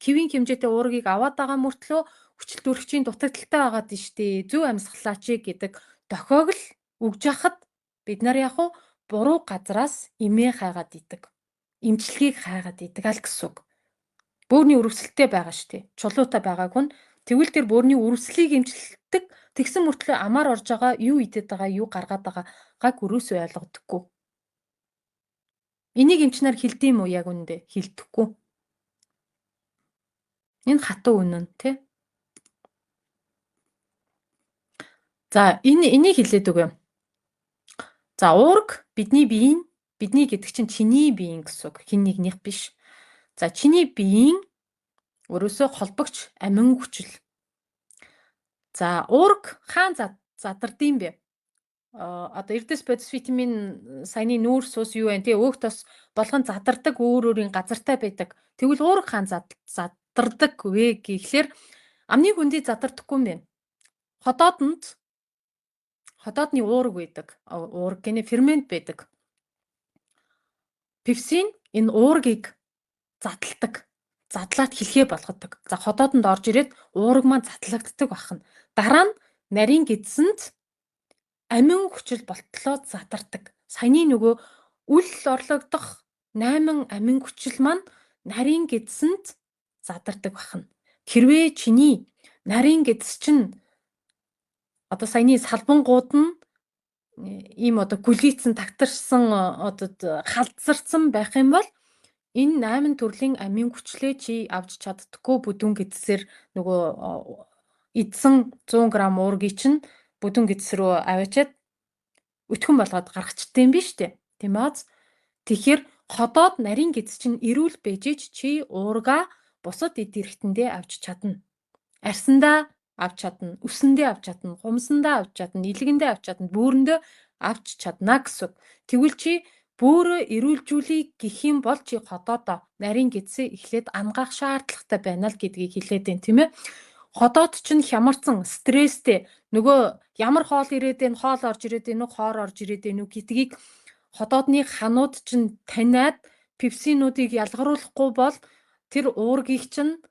хэвийн хэмжээтэй уургийг аваад байгаа мөртлөө хүчил төрөгчийн дутагдaltaй байгаад ин штий. Зөв амьсгалаач гэдэг дохиог л өгж яхад бид нар яг уу буруу газраас эмээ хайгаад идэг. Эмчилгээг хайгаад идэг аль гэсэн үг. Бөөрийн өрөвсөлттэй байгаа шүү дээ. Чулуутай байгааг нь тэгвэл тэр бөөрийн өрөвслийг эмчилдэг Тэгсэн мөртлөө амаар орж байгаа, юу идээд байгаа, юу гаргаад байгаагааг өрөөсөө ойлгодоггүй. Энийг эмч нар хэлдэг юм уу яг үүндээ? Хэлдэхгүй. Энэ хатуу үнэн тий. За энийг хэлээд өгье. За уураг бидний биеийн, бидний гэдэг чинь чиний биеийн гэсэн үг. Хэн нэгнийх биш. За чиний биеийн өрөөсөө холбогч амин хүчил. За уураг хаан задардсан бэ? Одоо эрдэс бодис витамин саяны нүүрс ус юу вэ? Тэ өөх тос болгон задардаг өөр өөрийн газартай байдаг. Тэгвэл уураг хаан задардаг вэ гэхлээр амны хөндий задардаггүй юм байна. Ходоодны уураг байдаг. Уураг гэнэ фермент байдаг. Пепсин энэ уургийг задалдаг. Задлаад хэлхээ болгодог. За ходоодонд орж ирээд уураг маань задлагддаг бахна. Дараа нь нарийн гэдсэнд амин хүчил болтлоо задардаг. Саяны нөгөө үл орлогдох 8 амин хүчил маань нарийн гэдсэнд задардаг бахна. Хэрвээ чиний нарийн гэдс чинь одоо саяны салбангууд нь ийм одоо гүлийцэн тагтарсан одоо халдсарсан байх юм бол энэ 8 төрлийн амин хүчлээ чи авч чаддаггүй. Бүдүүн гэдсээр нөгөө идсэн 100 г уургийг чинь бүдүүн гэдс рүү аваачаад өтгөн болгоод гаргачтай юм биш үү? Тийм биз? Тэгэхээр ходоод нарийн гэдс чинь эрүүл бэжиж чи уургаа бусад эд эрхтэндээ авч чадна. Арсандаа авч чадна, үсэндээ авч чадна, хумсандаа авч чадна, илгэндээ авч чадна, бүүрэндээ авч чадна гэсэн. Тэгвэл чи бөөрөө эрүүлжүүлэе гэх юм бол чи ходоодоо нарийн гэдсээ эхлээд ангаах шаардлагатай байна л гэдгийг хэлээд байна, тийм ээ. Ходоод чинь хямарсан, стресстэй, нөгөө ямар хоол ирээд байна, хоол орж ирээд байна уу, хоор орж ирээд байна уу гэдгийг ходоодны ханууд чинь таниад пепсинуудыг ялгаруулахгүй бол тэр уургийг чинь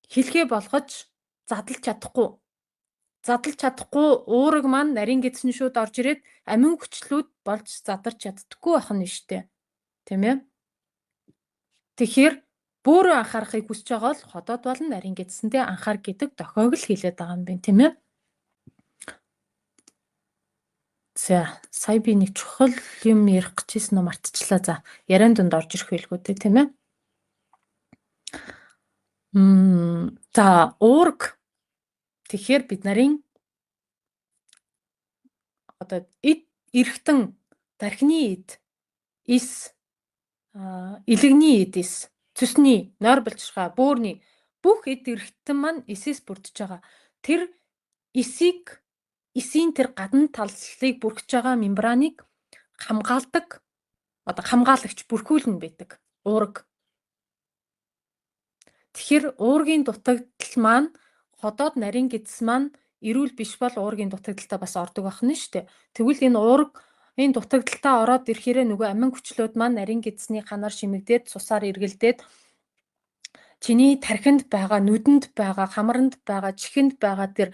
хэлхээ болгож задлж чадахгүй. Задлж чадахгүй уураг маань нарийн гэдсэн шүүд орж ирээд амин хүчлүүд болж задарч чаддаггүй байх нь штэ. Тийм ээ? Тэгэхээр бөөрөө анхаарахыг хүсэж байгаа бол ходоод болон нарийн гэдсэндээ анхаар гэдэг дохиог л хэлээд байгаа юм байна, тийм ээ? За, сая би нэг чухал юм ярих гэжсэн үү мартчихлаа. За, яриан дунд орж ирэх байлгүй дээ, тийм ээ? За, уураг. Тэгэхээр бид нарын одоо эд эрхтэн дархины эд, эс, илэгний эд эс, цөсний, нойр булчирхай, бөөрний бүх эд эрхтэн маань эсээс бүрдэж байгаа. Тэр эсийг, эсийн тэр гадна талыг бүрхэж байгаа мембраныг хамгаалдаг, одоо хамгаалагч бүрхүүлэн байдаг. Уураг. Тэгэхээр уургийн дутагдал маань ходоод нарийн гэдс маань эрүүл биш бол уургийн дутагдaltaа бас ордог байх нь шүү дээ. Тэгвэл энэ уург энэ дутагдaltaа ороод ирэхээрээ нөгөө амин хүчлүүд маань нарийн гэдсний ханаар шимэгдээд цусаар эргэлдээд чиний тархинд байгаа, нүдэнд байгаа, хамранд байгаа, чихэнд байгаа тэр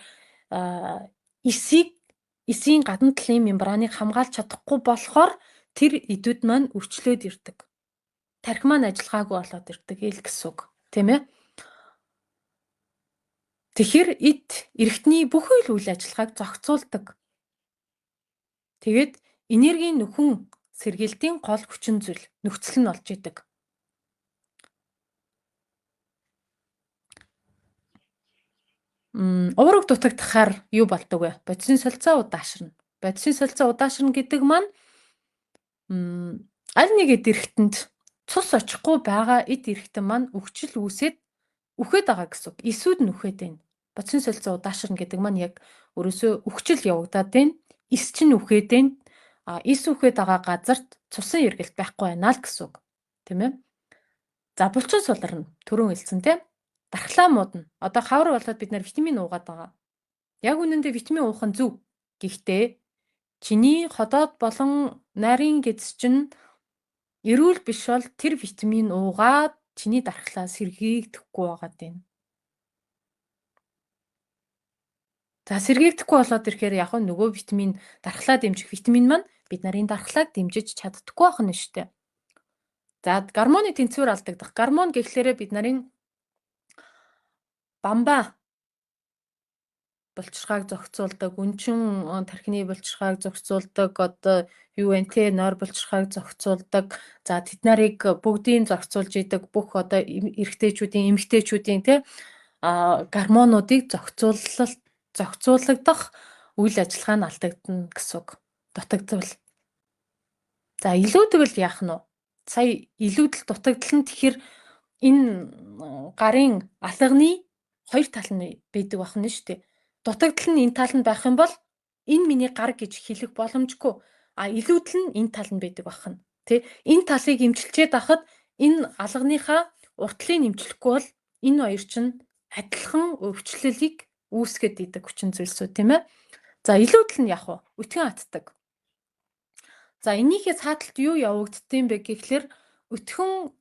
эсийг, эсийн гадна талын мембраныг хамгаалж чадахгүй болохоор тэр эдүүд маань өвчлөөд ирдэг. Тархи маань ажиллагаагүй болоод ирдэг ил гэсэн үг, тийм ээ? Тэгэхээр эд эрхтний бүхий л үйл ажиллагааг зохицуулдаг. Тэгээд энергийн нөхөн сэргийлтийн гол хүчин зүйл нөхцөл нь болж идэг. Уураг дутагдахаар юу болдог вэ? Бодисын солилцоо удаашрна. Бодисын солилцоо удаашрна гэдэг маань аль нэг эд эрхтэнд цус очихгүй байгаа эд эрхтэн маань өвчл үүсээд үхээд байгаа гэсэн үг. Эсүүд нь үхээд байна. Бодисын солилцоо удаашрна гэдэг маань яг өрөөсөө өвчл явагдаад байна. Эс чинь үхээд байна. А эс үхээд байгаа газарт цусын эргэлт байхгүй байна л гэсэн үг. Тийм ээ? За булчин суларна. Түрүүн хэлсэн тийм. Дархлаа муудна. Одоо хавар болоод бид нар витамин уугаад байгаа. Яг үнэндээ витамин уух нь зөв. Гэхдээ чиний ходоод болон нарийн гэдэс чинь эрүүл биш бол тэр витамин уугаад чиний дархлаа сэргийгдэхгүй байгаад байна. За сэргийгдэхгүй болоод ирэхээр яг нь нөгөө витамин дархлаа дэмжих витамин маань бид нарын дархлааг дэмжиж чаддаггүй байх нь шүү дээ. За гормоны тэнцвэр алдагдах. Гормон гэхлээрээ бид нарын бамбаа булчирхааг зохицуулдаг, өнчин тархины булчирхааг зохицуулдаг, одоо юу вэ те нойр булчирхааг зохицуулдаг. За тэд нарыг бүгдийг зохицуулж идэг бүх одоо эрэгтэйчүүдийн, эмэгтэйчүүдийн те гормонуудыг зохицуулагдах үйл ажиллагаа нь алдагдана гэсэн үг. Дутагдвал. За илүүдвэл яах нь вэ? Сая илүүдэл дутагдал нь тэгэхээр энэ гарын алганы хоёр тал нь байдаг байх нь шүү дээ. Дутагдал нь энэ тал нь байх юм бол энэ миний гар гэж хэлэх боломжгүй. А илүүдэл нь энэ тал нь байдаг байх нь. Тэ? Энэ талыг эмчилчээд байхад энэ алганыхаа уртлыг эмчлэхгүй бол энэ хоёр чинь адилхан өвчлөлийг үүсгээд идэг хүчин зүйлсүүд тийм ээ. За илүүдэл нь яг уу өтгөн атдаг. За энийхээ цааталт юу явагддсан бэ гэхлээр өтгөн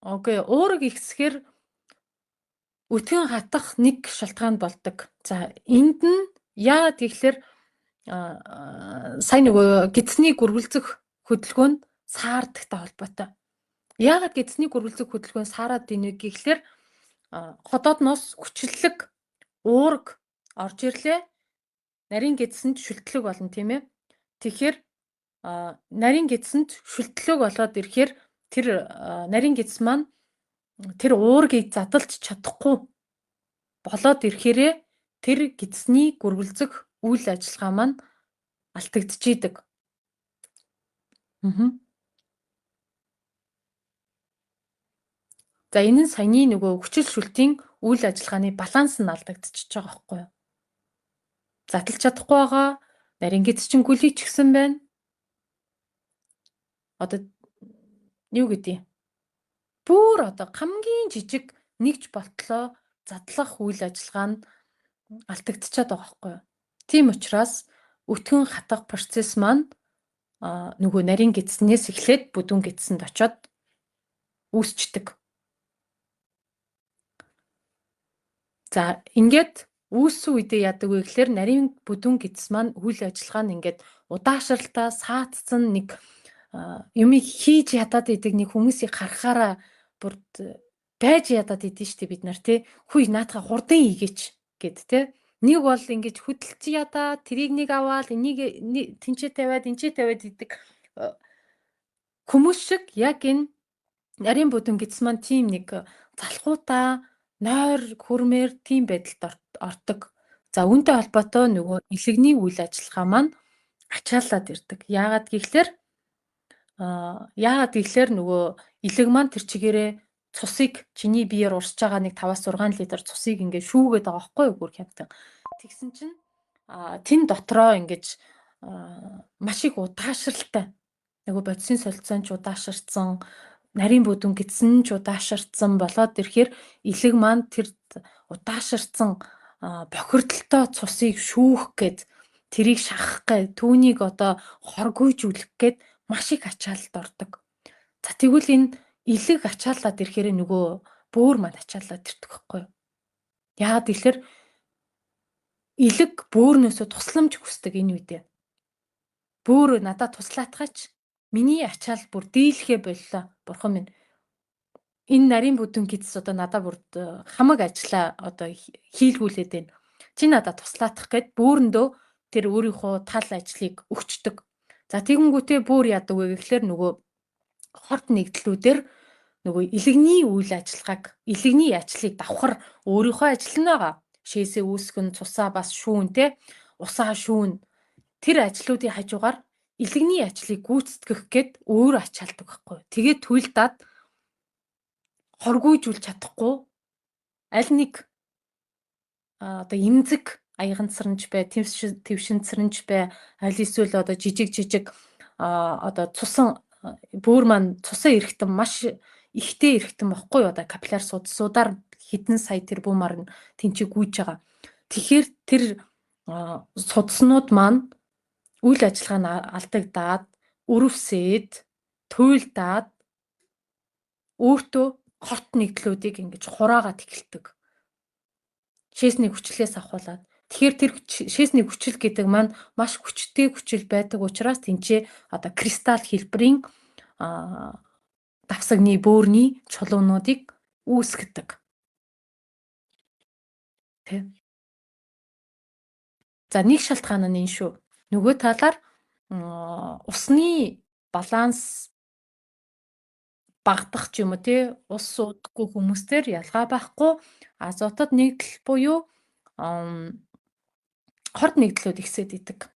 окей уураг ихсэхээр өтгөн хатах нэг шалтгаан болдог. За энд нь яагаад гэхлээр сайн нөгөө гидсний гүргэлзэх хөдөлгөөн нь саардагтай холбоотой. Яагаад гидсний гүргэлзэх хөдөлгөөн саарад ийнэ гэхлээр ходоодноос хүчлэлэг уураг орж ирлээ. Нарийн гидсэнд шүлтлэг болно тийм ээ. Тэгэхээр нарийн гидсэнд шүлтлэг болоод ирэхээр тэр нарийн гидс маань тэр уургийг задалж чадахгүй болоод ирэхээрээ тэр гидсний гүргэлзэх үйл ажиллагаа маань алдагдчихийдэг. За энэ нь саяны нөгөө хүчил шүлтийн үйл ажиллагааны баланс нь алдагдчихж байгаа байхгүй юу? Задалж чадахгүй байгаа, нарийн гидс чинь гүлийчихсэн байна. Одоо юу гэдэг юм? Бүр одоо хамгийн жижиг нэгж болтлоо задлах үйл ажиллагаа нь алдагдчихад байгаа байхгүй юу? Тийм учраас өтгөн хатах процесс маань нөгөө нарийн гидснээс эхлээд бүдүүн гидсэнд очиод үүсчдэг. За ингээд үүссэн үедээ яадаг вэ гэхээр нарийн бүдүүн гидс маань үйл ажиллагаа нь ингээд удаашралтаа саатсан нэг юмыг хийж ядаад идэг нэг хүмүүсийг харахаараа бүр байж ядаад идэв штэ бид нар тий. Хүй наатаха хурдан хийгээч гэд тий. Нэг бол ингэж хөдөлж ядаа тэрийг нэг аваал энийг тэнцээ тавиад энчээ тавиад идэг хүмүүс шиг яг энэ нарийн бүдүүн гидс маань тийм нэг залхуудаа нойр хүрмээр тийм байдалд ордог. За үүнтэй холбоотой нөгөө илэгний үйл ажиллагаа маань ачааллаад ирдэг. Яагаад гэхлээр нөгөө илэг маань тэр чигээрээ цусыг чиний биеэр урсж байгаа нэг 5-6 литр цусыг ингээд шүүгээд байгаа байхгүй юу бүр хямтан. Тэгсэн чинь тэн дотроо ингэж маш их удаашралтай нөгөө бодисын солилцоон ч удаашарсан, нарийн бүдүүн гидсэн ч удаашарсан болоод ирэхээр илэг маань тэр удаашарсан бохирдолтой цусыг шүүх гээд тэрийг шахах гээд түүнийг одоо хоргуйжүүлэх гээд маш их ачаалалд ордог. За тэгвэл энэ илэг ачааллаад ирэхээр нөгөө бөөр маань ачааллаад ирдэг байхгүй юу? Яагаад гэвэл илэг бөөрнөөсөө тусламж хүсдэг энэ үедээ. Бөөр надад туслаатгаач миний ачаал бүр дийлэхээ боллоо. Бурхан минь энэ нарийн бүдүүн гидс одоо надад бүр хамаг ажлаа одоо хийлгүүлээд байна. Чи надад туслаатах гээд бөөрөндөө тэр өөрийнхөө тал ажлыг өгчдөг. За тэгэнгүүтээ бөөр яадаг вэ гэхлээр нөгөө хорт нэгдлүүдээр нөгөө илэгний үйл ажиллагааг, илэгний ажлыг давхар өөрийнхөө ажил нь байгаа. Шээсээ үүсгэн, цусаа бас шүүн те, усаа шүүн. Тэр ажлуудын хажуугаар илэгний ажлыг гүйцэтгэх гээд өөр ачаалдаг байхгүй. Тэгээд туйлдаад хоргуйжүүлж чадахгүй аль нэг одоо эмзэг аяган цэранж бай, твшин цэранж бай, аль эсвэл одоо жижиг жижиг одоо цусан бөөр маань цусан эрэхтэн маш ихтэй эрэхтэн бохгүй юу? Одоо капилляр судсуудаар хэдэн сая тэрбумаар нь тэнцээ гүйж байгаа. Тэгэхээр тэр судснууд маань үйл ажиллагаа нь алдагдаад, өрөвсөөд, туйлдаад өөртөө хорт нэгдлүүдийг ингэж хураагаад эхэлдэг. Шээсний хүчлээс авахуулаад. Тэгэхээр тэр шээсний хүчил гэдэг маань маш хүчтэй хүчил байдаг учраас тэнцээ одоо кристалл хэлбэрийн давсагны бөөрний чулуунуудыг үүсгэдэг. Тэ. За, нэг шалтгаан нь энэ шүү. Нөгөө талаар усны баланс багадах ч юм уу, тий, ус уудаггүй хүмүүстээр ялгаа байхгүй азотод нэгдэл буюу хорд нэгдлүүд ихсээд идэг.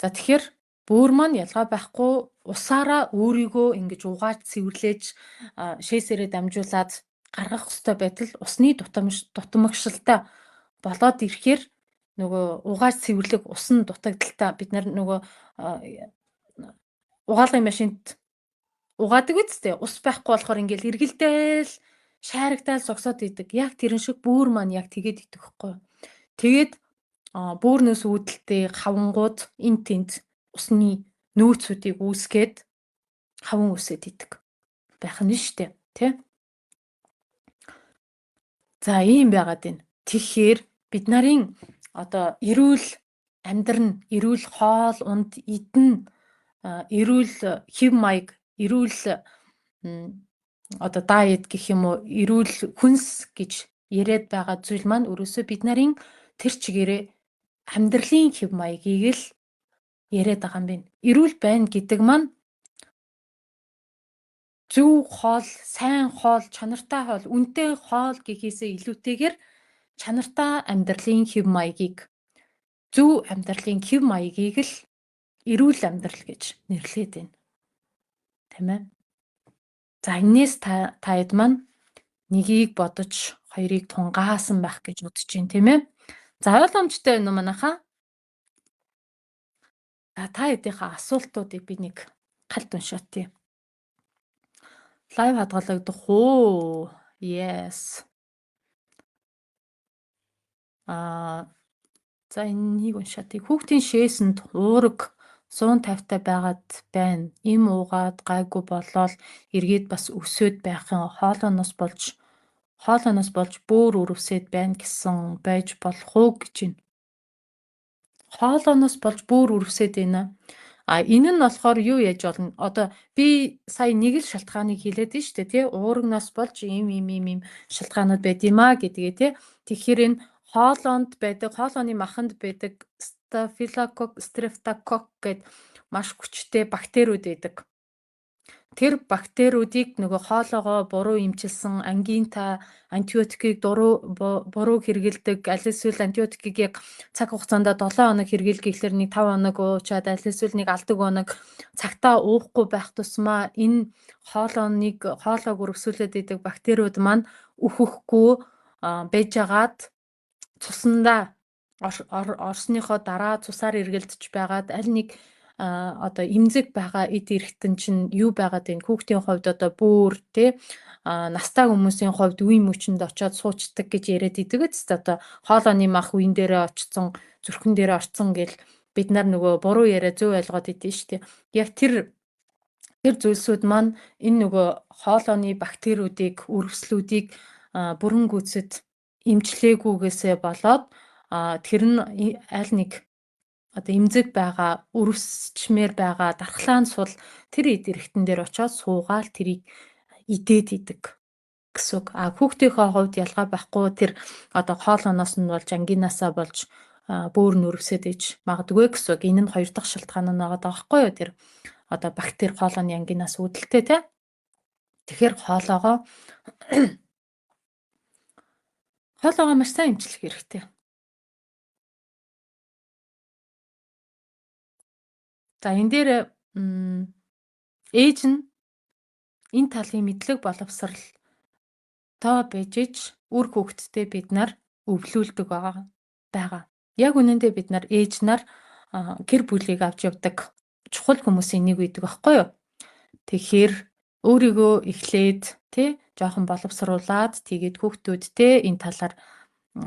За, тэгэхээр бөөр маань ялгаа байхгүй усаараа өөрийгөө ингэж угааж цэвэрлээж шээсээрээ дамжуулаад гаргах ёстой байтал усны дутамгшилтай болоод ирэхээр нөгөө угааж цэвэрлэх ус нь дутагдaltaй, бид нар нөгөө угаалгын машинд угаадаг үсттэй, ус байхгүй болохоор ингээл эргэлдээл шайрагдаал зогсоод идэг. Яг тэрэн шиг бөөр маань яг тэгээд идэх хөхгүй. Тэгээд бөөрнөөс үүдэлтэй хавангууд эн тэнд усны нөөцүүдийг үүсгээд хаван үсээд идэг байх нь шүү дээ, тий? За, ийм байгаад байна. Тэгэхээр бид нарын одоо эрүүл амьдран, эрүүл хоол унд идэн, эрүүл хэв маяг, эрүүл одоо diet гэх юм уу, эрүүл хүнс гэж яриад байгаа зүйл маань өрөөсөө бид нарын тэр чигээрээ амьдралын хэв маягийг л яриад байгаа юм байна. Эрүүл байна гэдэг маань зөв хоол, сайн хоол, чанартай хоол, үнэтэй хоол гэхээсээ илүүтэйгээр чанартай амьдралын хэв маягийг, зөв амьдралын хэв маягийг л эрүүл амьдрал гэж нэрлээд байна. Тийм ээ. За, энээс та таад маань нэгийг бодож, хоёрыг тунгаасан байх гэж бодож байна, тийм ээ. За, ойлгомжтой байна уу манайхаа? За, та хэдийнхээ асуултуудыг би нэг галт уншаатъя. Live хадгалагдах уу? Yes. За, энэнийг уншаатъя. Хүүхдийн шээсэнд уураг 150 та байгаад байна. Эм уугаад гайгүй болоод эргээд бас өсөөд байх юм. Хоолойноос болж бөөр өрөвсөөд байна гэсэн байж болох уу гэж байна. Хоолойноос болж бөөр өрөвсөөд байна. А энэ нь болохоор юу яаж болно? Одоо би сая нэг л шалтгааныг хэлээд нь шүү дээ, тий? Уурагнаас болж ийм ийм ийм ийм шалтгаанууд байд юм а гэдгээ, тий? Тэгэхээр энэ хоолоонд байдаг, хоолооны маханд байдаг стафилококк, стрептококк гэд маш хүчтэй бактериуд байдаг. Тэр бактериудыг нөгөө хоолоогоо буруу эмчилсэн, ангинта антибиотикийг буруу хэрэглэдэг, аль эсвэл антибиотикийг яг цаг хугацаанд 7 хоног хэрэглэх гэхлээр нэг 5 хоног уучаад, аль эсвэл нэг алдаг хоног цагтаа уухгүй байх тусмаа энэ хоолойг өрөвсүүлээд идэг бактериуд маань өөхөхгүй байжгаад цусандаа орсныхоо дараа цусаар эргэлдэж байгаад аль нэг одоо эмзэг байгаа эд эрхтэн чинь юу байгаад байна? Хүүхдийн хувьд одоо бөөр, тий, настай хүмүүсийн хувьд үеийн мөчөнд очиод суучдаг гэж яриад идэг үст. Одоо хоолойны мах үеин дээрээ очсон, зүрхэн дээрээ орцсон гэл бид нар нөгөө буруу яриа зөв ойлгоод идэв шүү дээ. Яг тэр зүйлсүүд маань энэ нөгөө хоолойны бактериудыг, өрөвслүүдийг бүрэн гүйцэд эмчлээгүйгээсээ болоод тэр нь аль нэг одоо эмзэг байгаа, өрөвсчмээр байгаа дархлаан сул тэр эд эрхтэн дээр очиод суугаал тэрийг идээд идэг гэсэн үг. А хүүхдийнхээ хувьд ялгаа байхгүй, тэр одоо хоолоноос нь болж, ангинаасаа болж бөөр нь өрөвсөд иж магадгүй гэсэн үг. Энэ нь хоёр дахь шалтгаан нь байгаа байхгүй юу? Тэр одоо бактери хоолойны ангинаас үүдэлтэй, тий. Тэгэхээр хоолоогоо маш сайн эмчлэх хэрэгтэй. За, энэ дээр ээж нь энэ талын мэдлэг боловсрал тоо байж ич үр хүүхэдтэй бид нар өвлүүлдэг байгаа. Яг үнэндээ бид нар ээж нар гэр бүлийг авч явдаг чухал хүмүүсийн нэг байдаг байхгүй юу? Тэгэхээр өөрийгөө эхлээд, тий, жоохон боловсруулад тэгээд хүүхдүүдтэй энэ талаар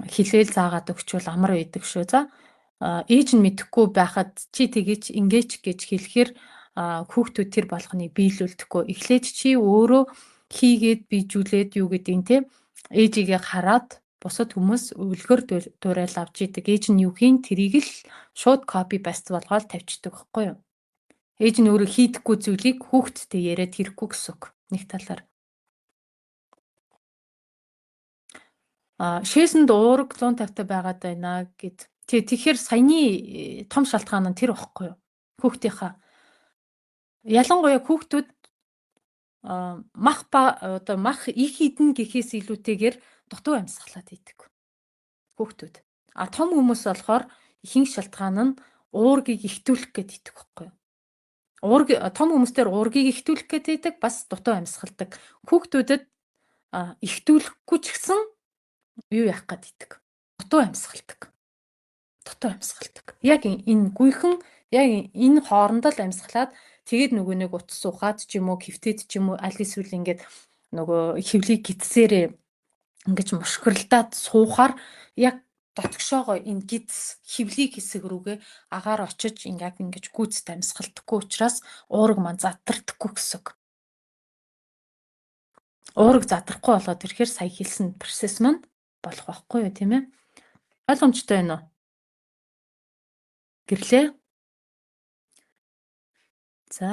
хэлээл заагаад өгчвөл амар байдаг шүү. За, ээж нь мэдэхгүй байхад чи тэгэж ингэж гэж хэлэхээр хүүхдүүд тэр болгоныг биелүүлдэхгүй. Эхлээд чи өөрөө хийгээд биежүүлээд юу гэдгийг, те, ээжигээ хараад бусад хүмүүс өлгөр дуурайл авч идэг. Ээж нь юу хийн тэрийг л шууд copy paste болгоод тавьчихдаг байхгүй юу? Ээж нь өөрөө хийдэггүй зүйлийг хүүхдтэй яриад хэрэггүй гэсэн үг. Нэг талаар. Шээсэнд уураг 150 та байгаад байна гэд. Тэгэхээр саяны том шалтгаан нь тэр багхгүй юу? Хүүхдийнхаа. Ялангуяа хүүхдүүд мах ба одоо мах их идэн гэхээс илүүтэйгээр дутуу амьсгалаад идэг хүүхдүүд. А том хүмүүс болохоор ихэнх шалтгаан нь уургийг ихтүүлэх гээд идэг байхгүй юу? Уург том хүмүүстээр уургийг ихтүүлэх гээд идэг, бас дутуу амьсгалдаг. Хүүхдүүдэд ихтүүлэхгүй ч гэсэн юу яах гээд идэг? Дутуу амьсгалдаг. Дутуу амьсгалдаг. Яг энэ гүйхэн яг энэ хоорондоо л амьсгалаад тэгээд нөгөө нэг утас ухаад ч юм уу, хэвтээд ч юм уу, аль эсвэл ингээд нөгөө хөвлийг гидсээрээ ингэж мушгиралдаад суухаар яг дотгошоогоо энэ гидс хөвлийг хэсэг рүүгээ агаар очиж ингээд ингэж гүйцэд амьсгалдаггүй учраас уураг маань задардаггүй гэсэн үг. Уураг задрахгүй болоод ирэхээр сая хэлсэн процесс маань болох байхгүй юу, тийм ээ? Ойлгомжтой байна уу? Гэрлээ. За,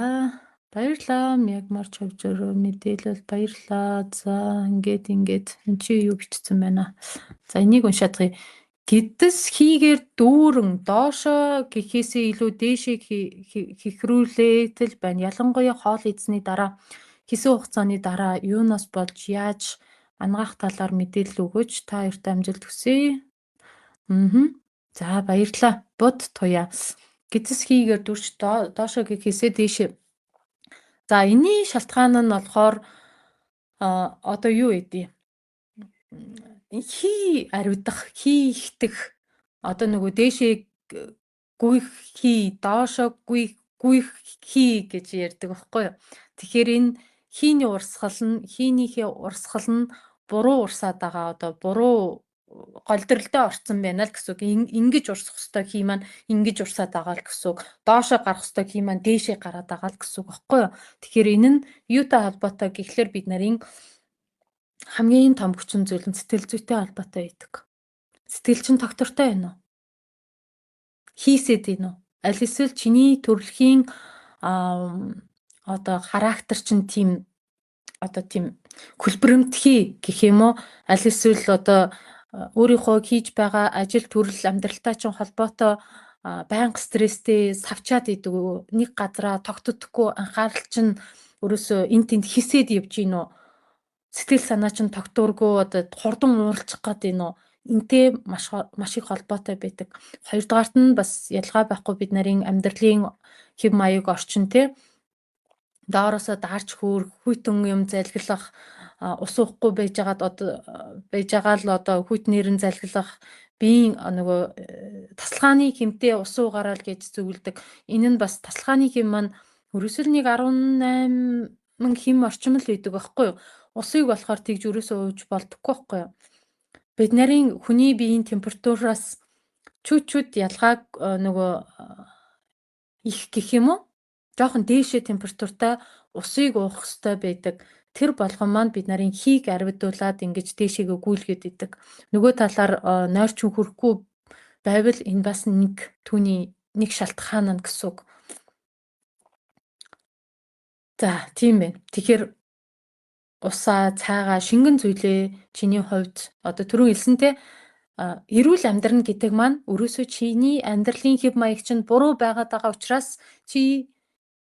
баярлалаа. Мягмар чавжруу мэдээлэл баярлалаа. За, ингээд ингээд эн чи юу бичсэн байна? За, энийг уншаад байгаа. Гэдэс хийгээр дүүрэн доошоо гэхээсээ илүү дээшээ хихрүүлээтэл байна. Ялангуяа хоол идсэний дараа хэсэг хугацааны дараа юунаас болж яаж ангаах талаар мэдээлэл өгөөч. Та хоёрт амжилт хүсье. За, баярлалаа. Буд туяа. Гэдэс хийгээр дүрч доошоо гэхээсээ дээшээ. За, энэний шалтгаан нь болохоор одоо юу гэдэг хий аривдах, хий ихтэх, одоо нөгөө дээшээ гүйх хий, доошоо гүйх гүйх хий гэж ярьдаг байхгүй юу? Тэгэхээр энэ хийний урсгал нь, хийнийхээ урсгал нь буруу урсаад байгаа, одоо буруу голдролдоо орцсон байна л гэсэн үг. Ингэж урсах ёстой хий маань ингэж урсаад байгаа л гэсэн үг. Доошоо гарах ёстой хий маань дээшээ гараад байгаа л гэсэн үг байхгүй юу? Тэгэхээр энэ нь юутай холбоотой гэхлээр бид нарын хамгийн том хүчин зүйл нь сэтгэл зүйтэй холбоотой байдаг. Сэтгэл чинь тогтвортой байна уу? Хийсэд байна уу? Аль эсвэл чиний төрөлхийн одоо характер чинь тийм одоо тийм хөлбөрөмтгий гэх юм уу? Аль эсвэл одоо өөрийнхөө хийж байгаа ажил төрөл амьдралтай чинь холбоотой байнга стресстэй савчаад идэг үү? Нэг газараа тогтдохгүй, анхаарал чинь өрөөсөө эн тэнд хисээд явж гин үү? Сэтгэл санаа чинь тогтворгүй, одоо хурдан ууралчих гээд байна уу? Энтэй маш маш их холбоотой байдаг. Хоёрдугаарт нь бас ялгаа байхгүй бид нарын амьдралын хэв маяг орчин те доороосоо даарч хөөр, хүйтэн юм залгилах, ус уухгүй байжгаад одоо байж байгаа л одоо хүйтнэр нь залгилах, биеийн нөгөө тасалгааны хэмтээ ус уугаараа л гэж зөвлөдөг. Энэ нь бас тасалгааны хэм маань өрөөсөл нэг 18 мөн хэм орчим л байдаг байхгүй юу? Усыг болохоор тэгж өрөөсөө ууж болдоггүй байхгүй юу? Бид нарын хүний биеийн температураас чүт чүт ялгааг нөгөө их гэх юм уу? Жохон дээшээ температуртай усыг уух хэрэгтэй байдаг. Тэр болгон маань бид нарын хийг аривдуулад ингэж дээшээгээ гүйлгээд идэг. Нөгөө талаар нойрчин хүрэхгүй байвал энэ бас нэг түүний нэг шалтгаан нь гэсэн үг. За, тийм байна. Тэгэхээр усаа, цайгаа, шингэн зүйлээ чиний хувьд одоо түрүүн хэлсэнтэй эрүүл амьдрна гэдэг маань өрөөсөө чиний амьдралын хэв маяг чинь буруу байгаад байгаа учраас чи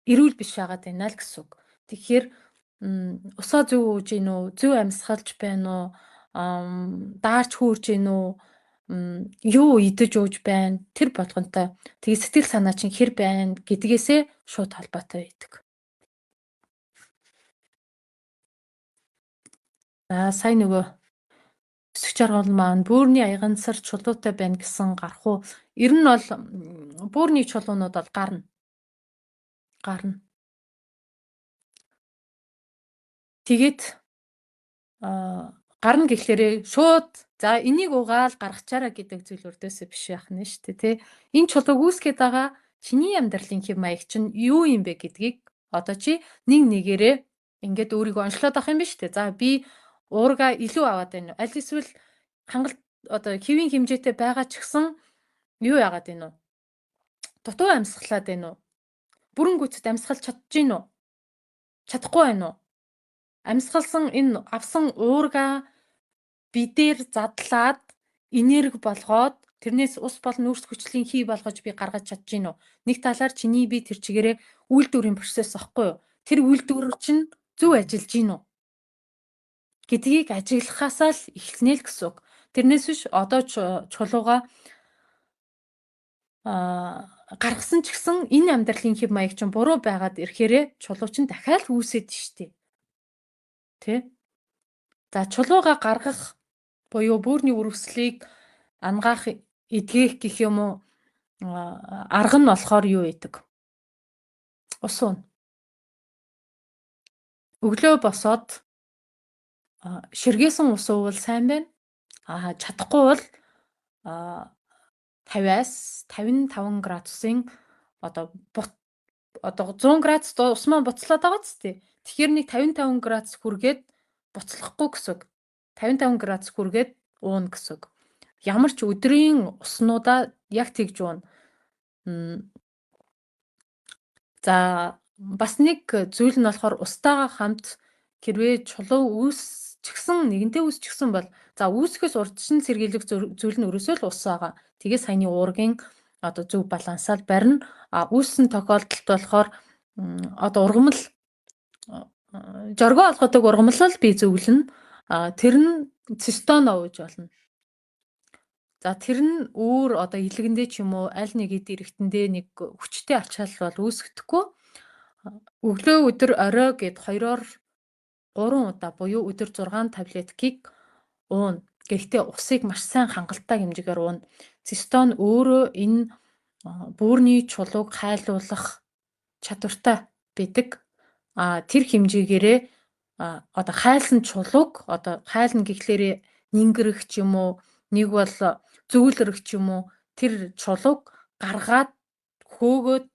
эрүүл биш байгаад байна л гэсэн үг. Тэгэхээр усаа зөв ууж гин үү, зөв амьсгалж байна уу, даарч хөөрж гин үү, юу идэж ууж байна тэр болгонтой. Тэгээ сэтгэл санаа чинь хэр байна гэдгээсээ шууд холбоотой байдаг. За, сая нөгөө өсөх жаргал маань бөөрийн аягансар чулуутай байна гэсэн гарах уу? Ер нь бол бөөрийн чулуунууд бол гарна. Гарна. Тэгээд гарна гэхлээрээ шууд за энийг угаал гаргачаараа гэдэг зүйл өрдөөсөө биш байх нь шүү дээ, тий. Энэ чулууг үүсгээд байгаа чиний амьдралын хэв маяг чинь юу юм бэ гэдгийг одоо чи нэг нэгээрээ ингээд өөрийгөө онцлоод авах юм биш үү? За, би уурга илүү аваад байна уу? Аль эсвэл хангалт одоо хэвийн хэмжээтэй байгаа ч гэсэн юу яагаад байна уу? Дутуу амьсгалаад байна уу? Бүрэн гүйцэд амьсгалж чадж гин үү? Чадахгүй байна уу? Амьсгалсан энэ авсан уурга бидээр задлаад энерги болгоод Тэрнээс ус болон нүүрс хүчлийн хий болгож би гаргаж чадж гин үү? Нэг талаар чиний би тэр чигээрээ үйлдвэрийн процесс аахгүй юу? Тэр үйлдвэр чинь зөв ажиллаж гин үү гэдгийг ажиглахаасаа л эхэлнэ л гэсэн үг. Тэрнээс биш одоо чулууга гаргасан ч гэсэн энэ амьдралын хэв маяг чинь буруу байгаад ирэхээрээ чулуу чинь дахиад үүсээд штеп. Тэ? За чулууга гаргах буюу бүүрний үрвэслийг ангаах, эдгээх гэх юм уу арга нь болохоор юу гэдэг? Ус уун. Өглөө босоод ширгээсэн ус уувал сайн байна. Чадахгүй бол 50-аас 55 градусын одоо одоо 100 градус ус маань буцлаад байгаа ч тий. Тэгэхээр нэг 55 градус хүргээд буцлахгүй гэсэн үг. 55 градус хүргээд ууна гэсэн үг. Ямар ч өдрийн уснуудаа яг тэгж ууна. За бас нэг зүйл нь болохоор устайгаа хамт хэрвээ чулуу үүсчихсэн, нэгэнтээ үүсчихсэн бол за үүсгэхээс урдчин сэргийлэх зүйл нь өрөөсөө л ус байгаа. Тэгээ саяны уургийн одоо зөв балансаар барина. А үүссэн тохиолдолд болохоор одоо ургамал жоргоо олгодог ургамлал би зөвлөнө. Тэр нь цистон ууж болно. За тэр нь өөр одоо илгэндээ ч юм уу аль нэг эд эргэтэндээ нэг хүчтэй ачаал бол үүсгэдэхгүй. Өглөө өдөр орой гэд 2-оор 3 удаа буюу өдөр 6 таблеткийг ууна. Гэхдээ усыг маш сайн хангалттай хэмжээгээр ууна. Цистон өөрөө энэ бүүрний чулууг хайлуулах чадвартай байдаг. Тэр хэмжээгээрээ одоо хайлсан чулууг одоо хайлна гэхлээрээ нингэрэх ч юм уу, нэг бол зөөлрөх ч юм уу, тэр чулууг гаргаад хөөгөөд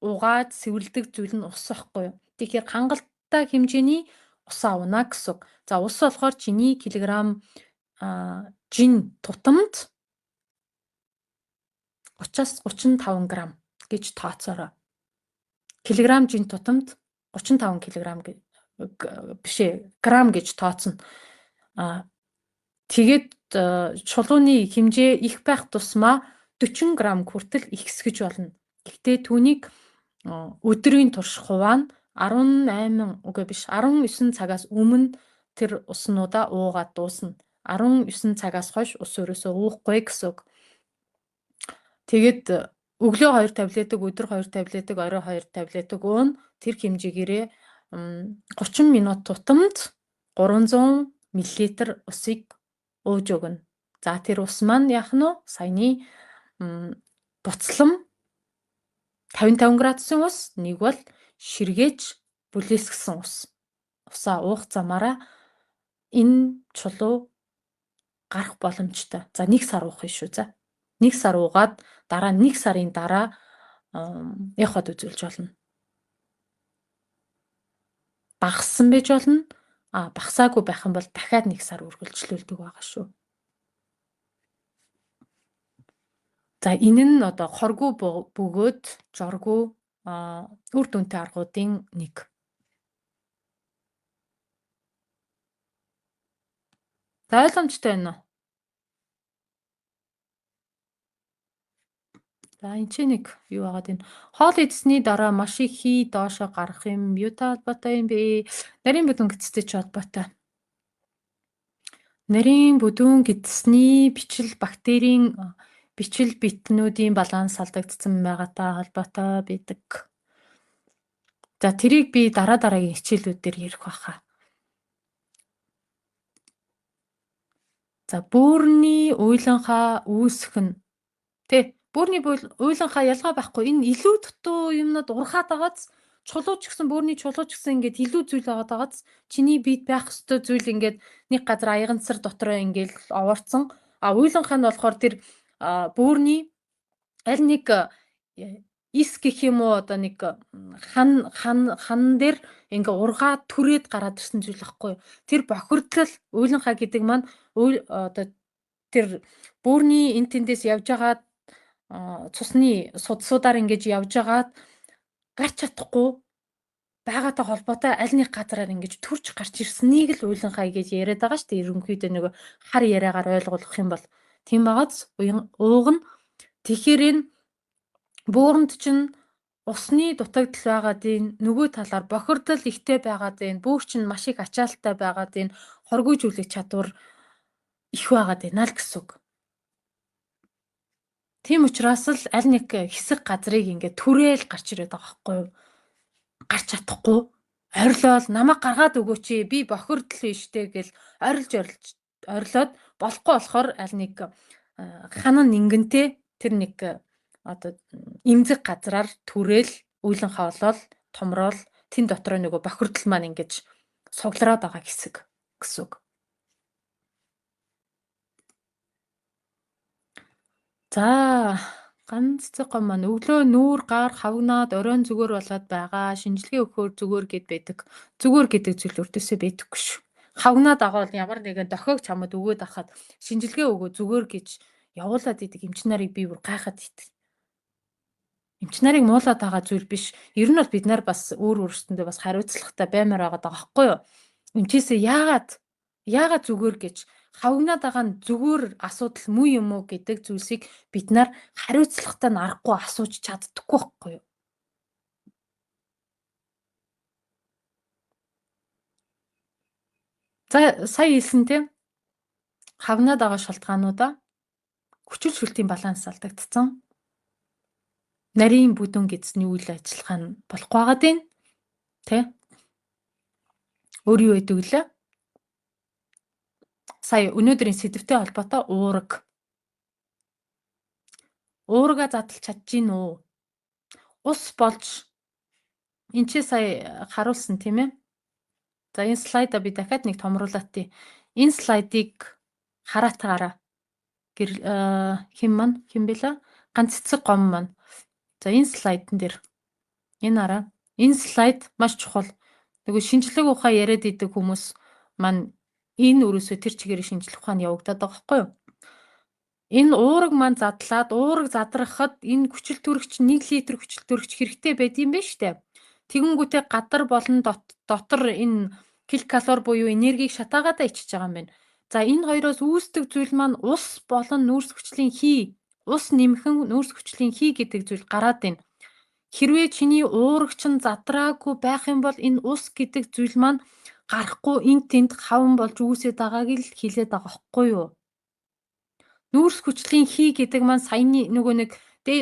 угаад сэвэрлдэг зүйл нь ус байхгүй юу. Тэгэхээр хангалттай хэмжээний ус авна гэсэн. За ус болохоор чиний килограмм жин тутамд 30-аас 35 грамм гэж тооцоорой. Килограмм жин тутамд 35 килограмм биш грамм гэж тооцно. Тэгээд чулууны хэмжээ их байх тусмаа 40 грамм хүртэл ихсгэж болно. Гэхдээ түүнийг өдрийн турш хуваана. 18 үгүй биш 19 цагаас өмнө тэр уснуудаа уугаад дуусна. 19 цагаас хойш ус өрөөсөө уухгүй гэсэн үг. Тэгээд өглөө 2 таблеток, өдөр 2 таблеток, орой 2 таблеток уuna. Тэр хэмжээгээрээ 30 минут тутамд 300 мл усыг ууж өгнө. За тэр ус маань яах нь вэ? Саяны буцлам 55 градусын ус, нэг бол ширгээч бүлээсгсэн ус. Усаа уух замаараа энэ чулуу гарах боломжтой. За 1 сар уух юм шүү. За 1 сар уугаад дараа 1 сарын дараа явахад үзүүлж болно. Багассан байж болно. Багасаагүй байх юм бол дахиад 1 сар үргэлжлүүлдэг байгаа шүү. За энэ нь одоо хоргүй бөгөөд жоргүй үр дүнтэй аргуудын нэг. За ойлгомжтой байна уу? За энэ ч нэг юу байгаад байна. Хоол идсэний дараа маш их хий доошо гарах юм юутай холбоотой юм бэ? Нарийн бүдүүн гэдэстэй ч холбоотой. Нарийн бүдүүн гэдэсний бичил бактерийн бичил битнүүдийн баланс алдагдсан байгаатай холбоотой байдаг. За тэрийг би дараа дараагийн хичээлүүд дээр ярих байхаа. За бүүрний уйланхаа үүсэх нь тэ бүүрний уйланхаа ялгаа байхгүй. Энэ илүү дутуу юмнууд урхаад байгааз чулуу ч гэсэн бүүрний чулуу ч гэсэн ингээд илүү зүйл байгаад байгааз чиний биед байх ёстой зүйл ингээд нэг газар аягансар дотроо ингээд овоорцсон. А уйланхаа нь болохоор тэр бүүрний аль нэг ис гэх юм уу одоо нэг хан хан хан дээр ингээ ургаа түрээд гараад ирсэн зүйл байхгүй юу. Тэр бохирдол уйланхаа гэдэг маань одоо тэр бүүрний эн тэндээс явж байгаа цусны судсуудаар ингэж явж байгаад гарч чадахгүй байгаатай холбоотой аль нэг газараар ингэж төрж гарч ирснийг л уйланхаа гэж яриад байгаа шүү дээ. Ерөнхийдөө нөгөө хар яриагаар ойлгуулах юм бол Тийм байгааз уугна. Тэгэхээр энэ бөөрөнд чинь усны дутагдал байгаад ийн, нөгөө талаар бохирдол ихтэй байгаад ийн, бөөр чинь маш их ачаалттай байгаад ийн, хоргойжүүлэх чадвар их байгаад байна л гэсэн үг. Тийм учраас л аль нэг хэсэг газрыг ингээд түрээл гарч ирээд байгаа байхгүй юу? Гарч чадахгүй орилол намайг гаргаад өгөөч, би бохирдол биш үү гэл орилж орилж орилоод болохгүй болохоор аль нэг ханан нингэнтэй тэр нэг одоо эмзэг газраар түрээл уйлан хоолоол томроол тэн дотроо нөгөө бохирдол маань ингэж суглараад байгаа хэсэг гэсэн үг. За ганц цэцэг гом маань өглөө нүүр гар хавгнаад оройн зүгээр болоод байгаа. Шинжилгээ өгөхөөр зүгээр гэд байдаг. Зүгээр гэдэг зүйл өртөөсөө байдаггүй шүү. Хавгнаад байгаа бол ямар нэгэн дохиог чамд өгөөд ахад шинжилгээ өгөө зүгээр гэж явуулаад идэг эмч нарыг би бүр гайхаад идэг. Эмч нарыг муулаад байгаа зүйл биш. Ер нь бол бид нар бас өөр өөрсдөндөө бас хариуцлагатай баймаар байгаа даа байхгүй юу? Эмчээсээ яагаад зүгээр гэж хавгнаад байгаа нь зүгээр асуудал муу юм уу гэдэг зүйлсийг бид нар хариуцлагатай нь аргагүй асууж чаддаггүй байхгүй юу? За сая хэлсэн тийм хавгнаад байгаа шалтгаануудаа хүчил шүлтийн баланс алдагдсан. Нарийн бүдүүн гэдэсний үйл ажиллагаа нь болохгүй байгаа даа. Тэ? Өөр юу байдаг лээ? Сая өнөөдрийн сэдвтэй холбоотой уураг. Уурга задлж чадж гин үү? Ус болж энэ чи сая харуулсан тийм ээ? За энэ слайда би дахиад нэг томруулаад тий. Энэ слайдыг хараатгаараа хин маань хин бэлээ? Ганц цэцэг гом маань. За энэ слайдн дээр энэ араа энэ слайд маш чухал. Нөгөө шинжлэх ухаан яриад идэг хүмүүс маань энэ өрөөсөө тэр чигээр шинжлэх ухаан явагдаад байгаа байхгүй юу? Энэ уураг маань задлаад уураг задрахад энэ хүчил төрөгч 1 литр хүчил төрөгч хэрэгтэй байд юм байна штэ. Тэгэнгүүтээ гадар болон дотор энэ килокалори буюу энергийг шатаагаадаа ичиж байгаа юм байна. За энэ хоёроос үүсдэг зүйл маань ус болон нүүрс хүчлийн хий, ус нэмхэн нүүрс хүчлийн хий гэдэг зүйл гараад байна. Хэрвээ чиний уураг чинь задраагүй байх юм бол энэ ус гэдэг зүйл маань гарахгүй энд тэнд хаван болж үүсээд байгааг л хэлээд байгаа байхгүй юу? Нүүрс хүчлийн хий гэдэг маань саяны нөгөө нэг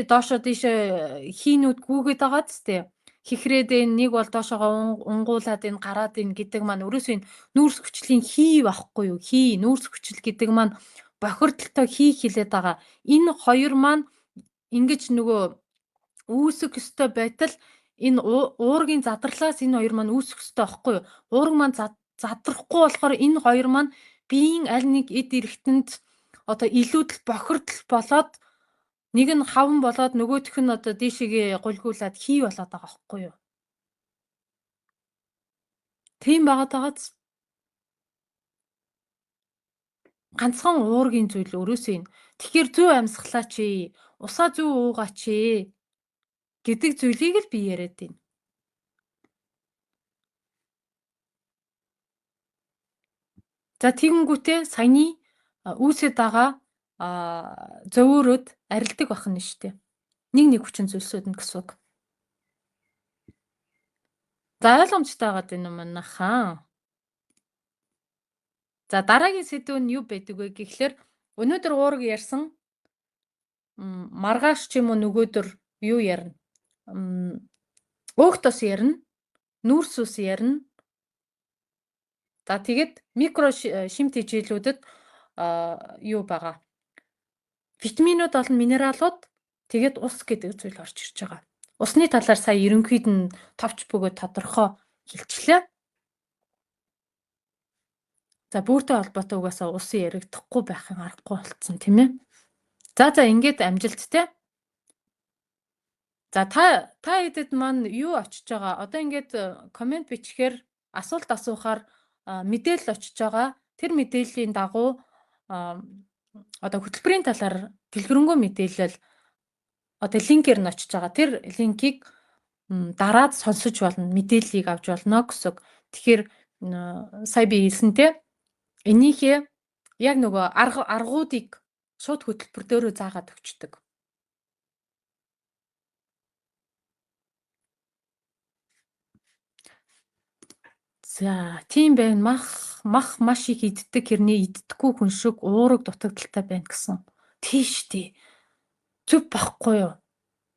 доошо дийшээ хийнүүд гүгээд байгаа зү. Хихрээд энэ нэг бол доошоогоо унгуулад энэ гараад энэ гэдэг маань өрөөсөө энэ нүүрс хүчлийн хий байхгүй юу? Хий, нүүрс хүчил гэдэг маань бохирдолтой хий хилээд байгаа. Энэ хоёр маань ингэж нөгөө үүсэх ёстой байтал энэ уургийн задарлаас энэ хоёр маань үүсэх ёстой байхгүй юу? Уург маань задрахгүй болохоор энэ хоёр маань биеийн аль нэг эд эргэтэнд одоо илүүдэл бохирдол болоод нэг нь хаван болоод нөгөөх нь одоо дийшээгээ гулгуулад хий болоод байгаа байхгүй юу? Тийм байгаад байгааз ганцхан уургийн зүйл өрөөсөө энэ. Тэгэхээр зөв амьсгалаач, усаа зөв уугаач гэдэг зүйлийг л би яриад байна. За тэгэнгүүтээ саяны үүсэт байгаа зовөөрөөд арилдаг байх нь шүү дээ. Нэг нэг хүчин зүйлсүүд нь гэсэн үг. За ойлгомжтой байгаад байна уу манайхаа? За дараагийн сэдв нь юу байдаг вэ гэхлээр өнөөдөр уураг ярьсан, маргааш ч юм уу нөгөөдөр юу ярина? Өөх тос ярина, нүүрс ус ярина. За тэгээд микро шим тэжээлүүдэд юу байгаа? Витаминууд болон минералууд, тэгээд ус гэдэг зүйл орж ирж байгаа. Усны талаар сая ерөнхийд нь товч бөгөөд тодорхой хэлчлээ. За бүүртэй холбоотой угаасаа ус яригдахгүй байхын аргагүй болцсон тийм ээ. За ингээд амжилттай. За та хэдэд маань юу очиж байгаа? Одоо ингээд комент бичгээр асуулт асуухаар мэдээлэл очиж байгаа. Тэр мэдээллийн дагуу одоо хөтөлбөрийн талаар дэлгэрэнгүй мэдээлэл одоо линкээр нь очиж байгаа. Тэр линкийг дараад сонсож болно, мэдээллийг авч болно гэсэн. Тэгэхээр сая би хэлсэнтэй энийхээ яг нөгөө аргуудыг Шууд хөтөлбөр дээрөө заагаад өгчдөг. За, тийм байна. Мах маш их иддэг хэрнээ иддэггүй хүн шиг уураг дутагдалтай байна гэсэн. Тийш тий. Зүв багхгүй юу?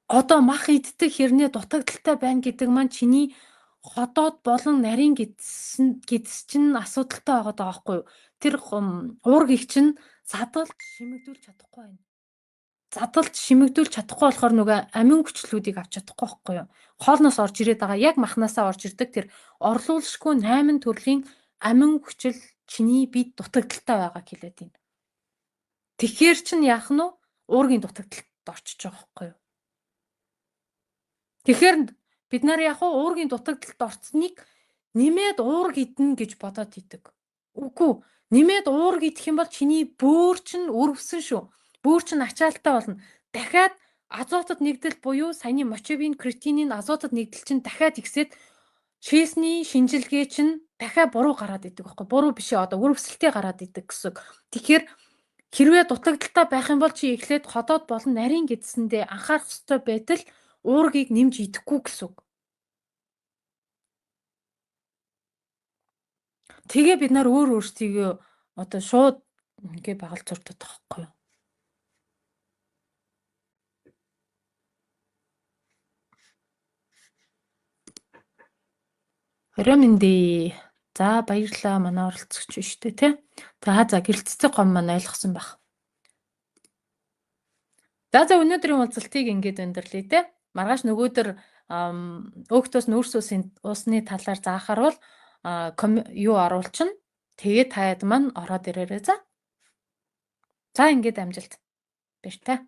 Одоо мах иддэг хэрнээ дутагдалтай байна гэдэг маань чиний ходоод болон нарийн гэдс чинь асуудалтай байгаа даа байхгүй юу? Тэр уургийг чинь задалж шимэгдүүлж чадахгүй байна. Задалж шимэгдүүлж чадахгүй болохоор нөгөө амин хүчлүүдийг авч чадахгүй байхгүй юу? Хоолноос орж ирээд байгаа яг махнаасаа орж ирдэг тэр орлуулшгүй 8 төрлийн амин хүчил чиний бид дутагдaltaй байгаа хэлээд байна. Тэгэхээр чин яах нь вэ? Уургийн дутагдалд орчиж байгаа байхгүй юу? Тэгэхээр бид нар яг уургийн дутагдалд орцныг нэмээд уург идэнэ гэж бодоод идэг. Үгүй, нэмээд уург идэх юм бол чиний бөөр чинь өрөвсөн шүү. Бөөр чинь ачаалттай болно. Дахиад азотод нэгдэл буюу саяны мочевин, кретинийн азотод нэгдэл чинь дахиад ихсээд шээсний шинжилгээ чинь дахиад буруу гараад идэг байхгүй. Буруу биш ээ, одоо өрөвсөлтөө гараад идэг гэсэн. Тэгэхээр хэрвээ дутагдaltaй байх юм бол чи эхлээд ходоод болон нарийн гэдсэндээ анхаарах ёстой байтал уургийг нэмж идэхгүй гэсэн үг. Тэгээ бид нар өөр өөрсдийгөө одоо шууд ингээ багалзууртаад байгаа байхгүй юу? Орой мэндээ. За баярлалаа манай оролцогч биш үү те. За за гэрэлтцэг гом маань ойлгосон байх. За за өнөөдрийн уулзалтыг ингээд өндөрлөе те. Маргааш нөгөөдөр өөхтөөс нүүрс усны талаар заахаар бол юу оруулчихна. Тэгээд таад маань ороод ирээрэй за. За ингээд амжилт. Баяртай.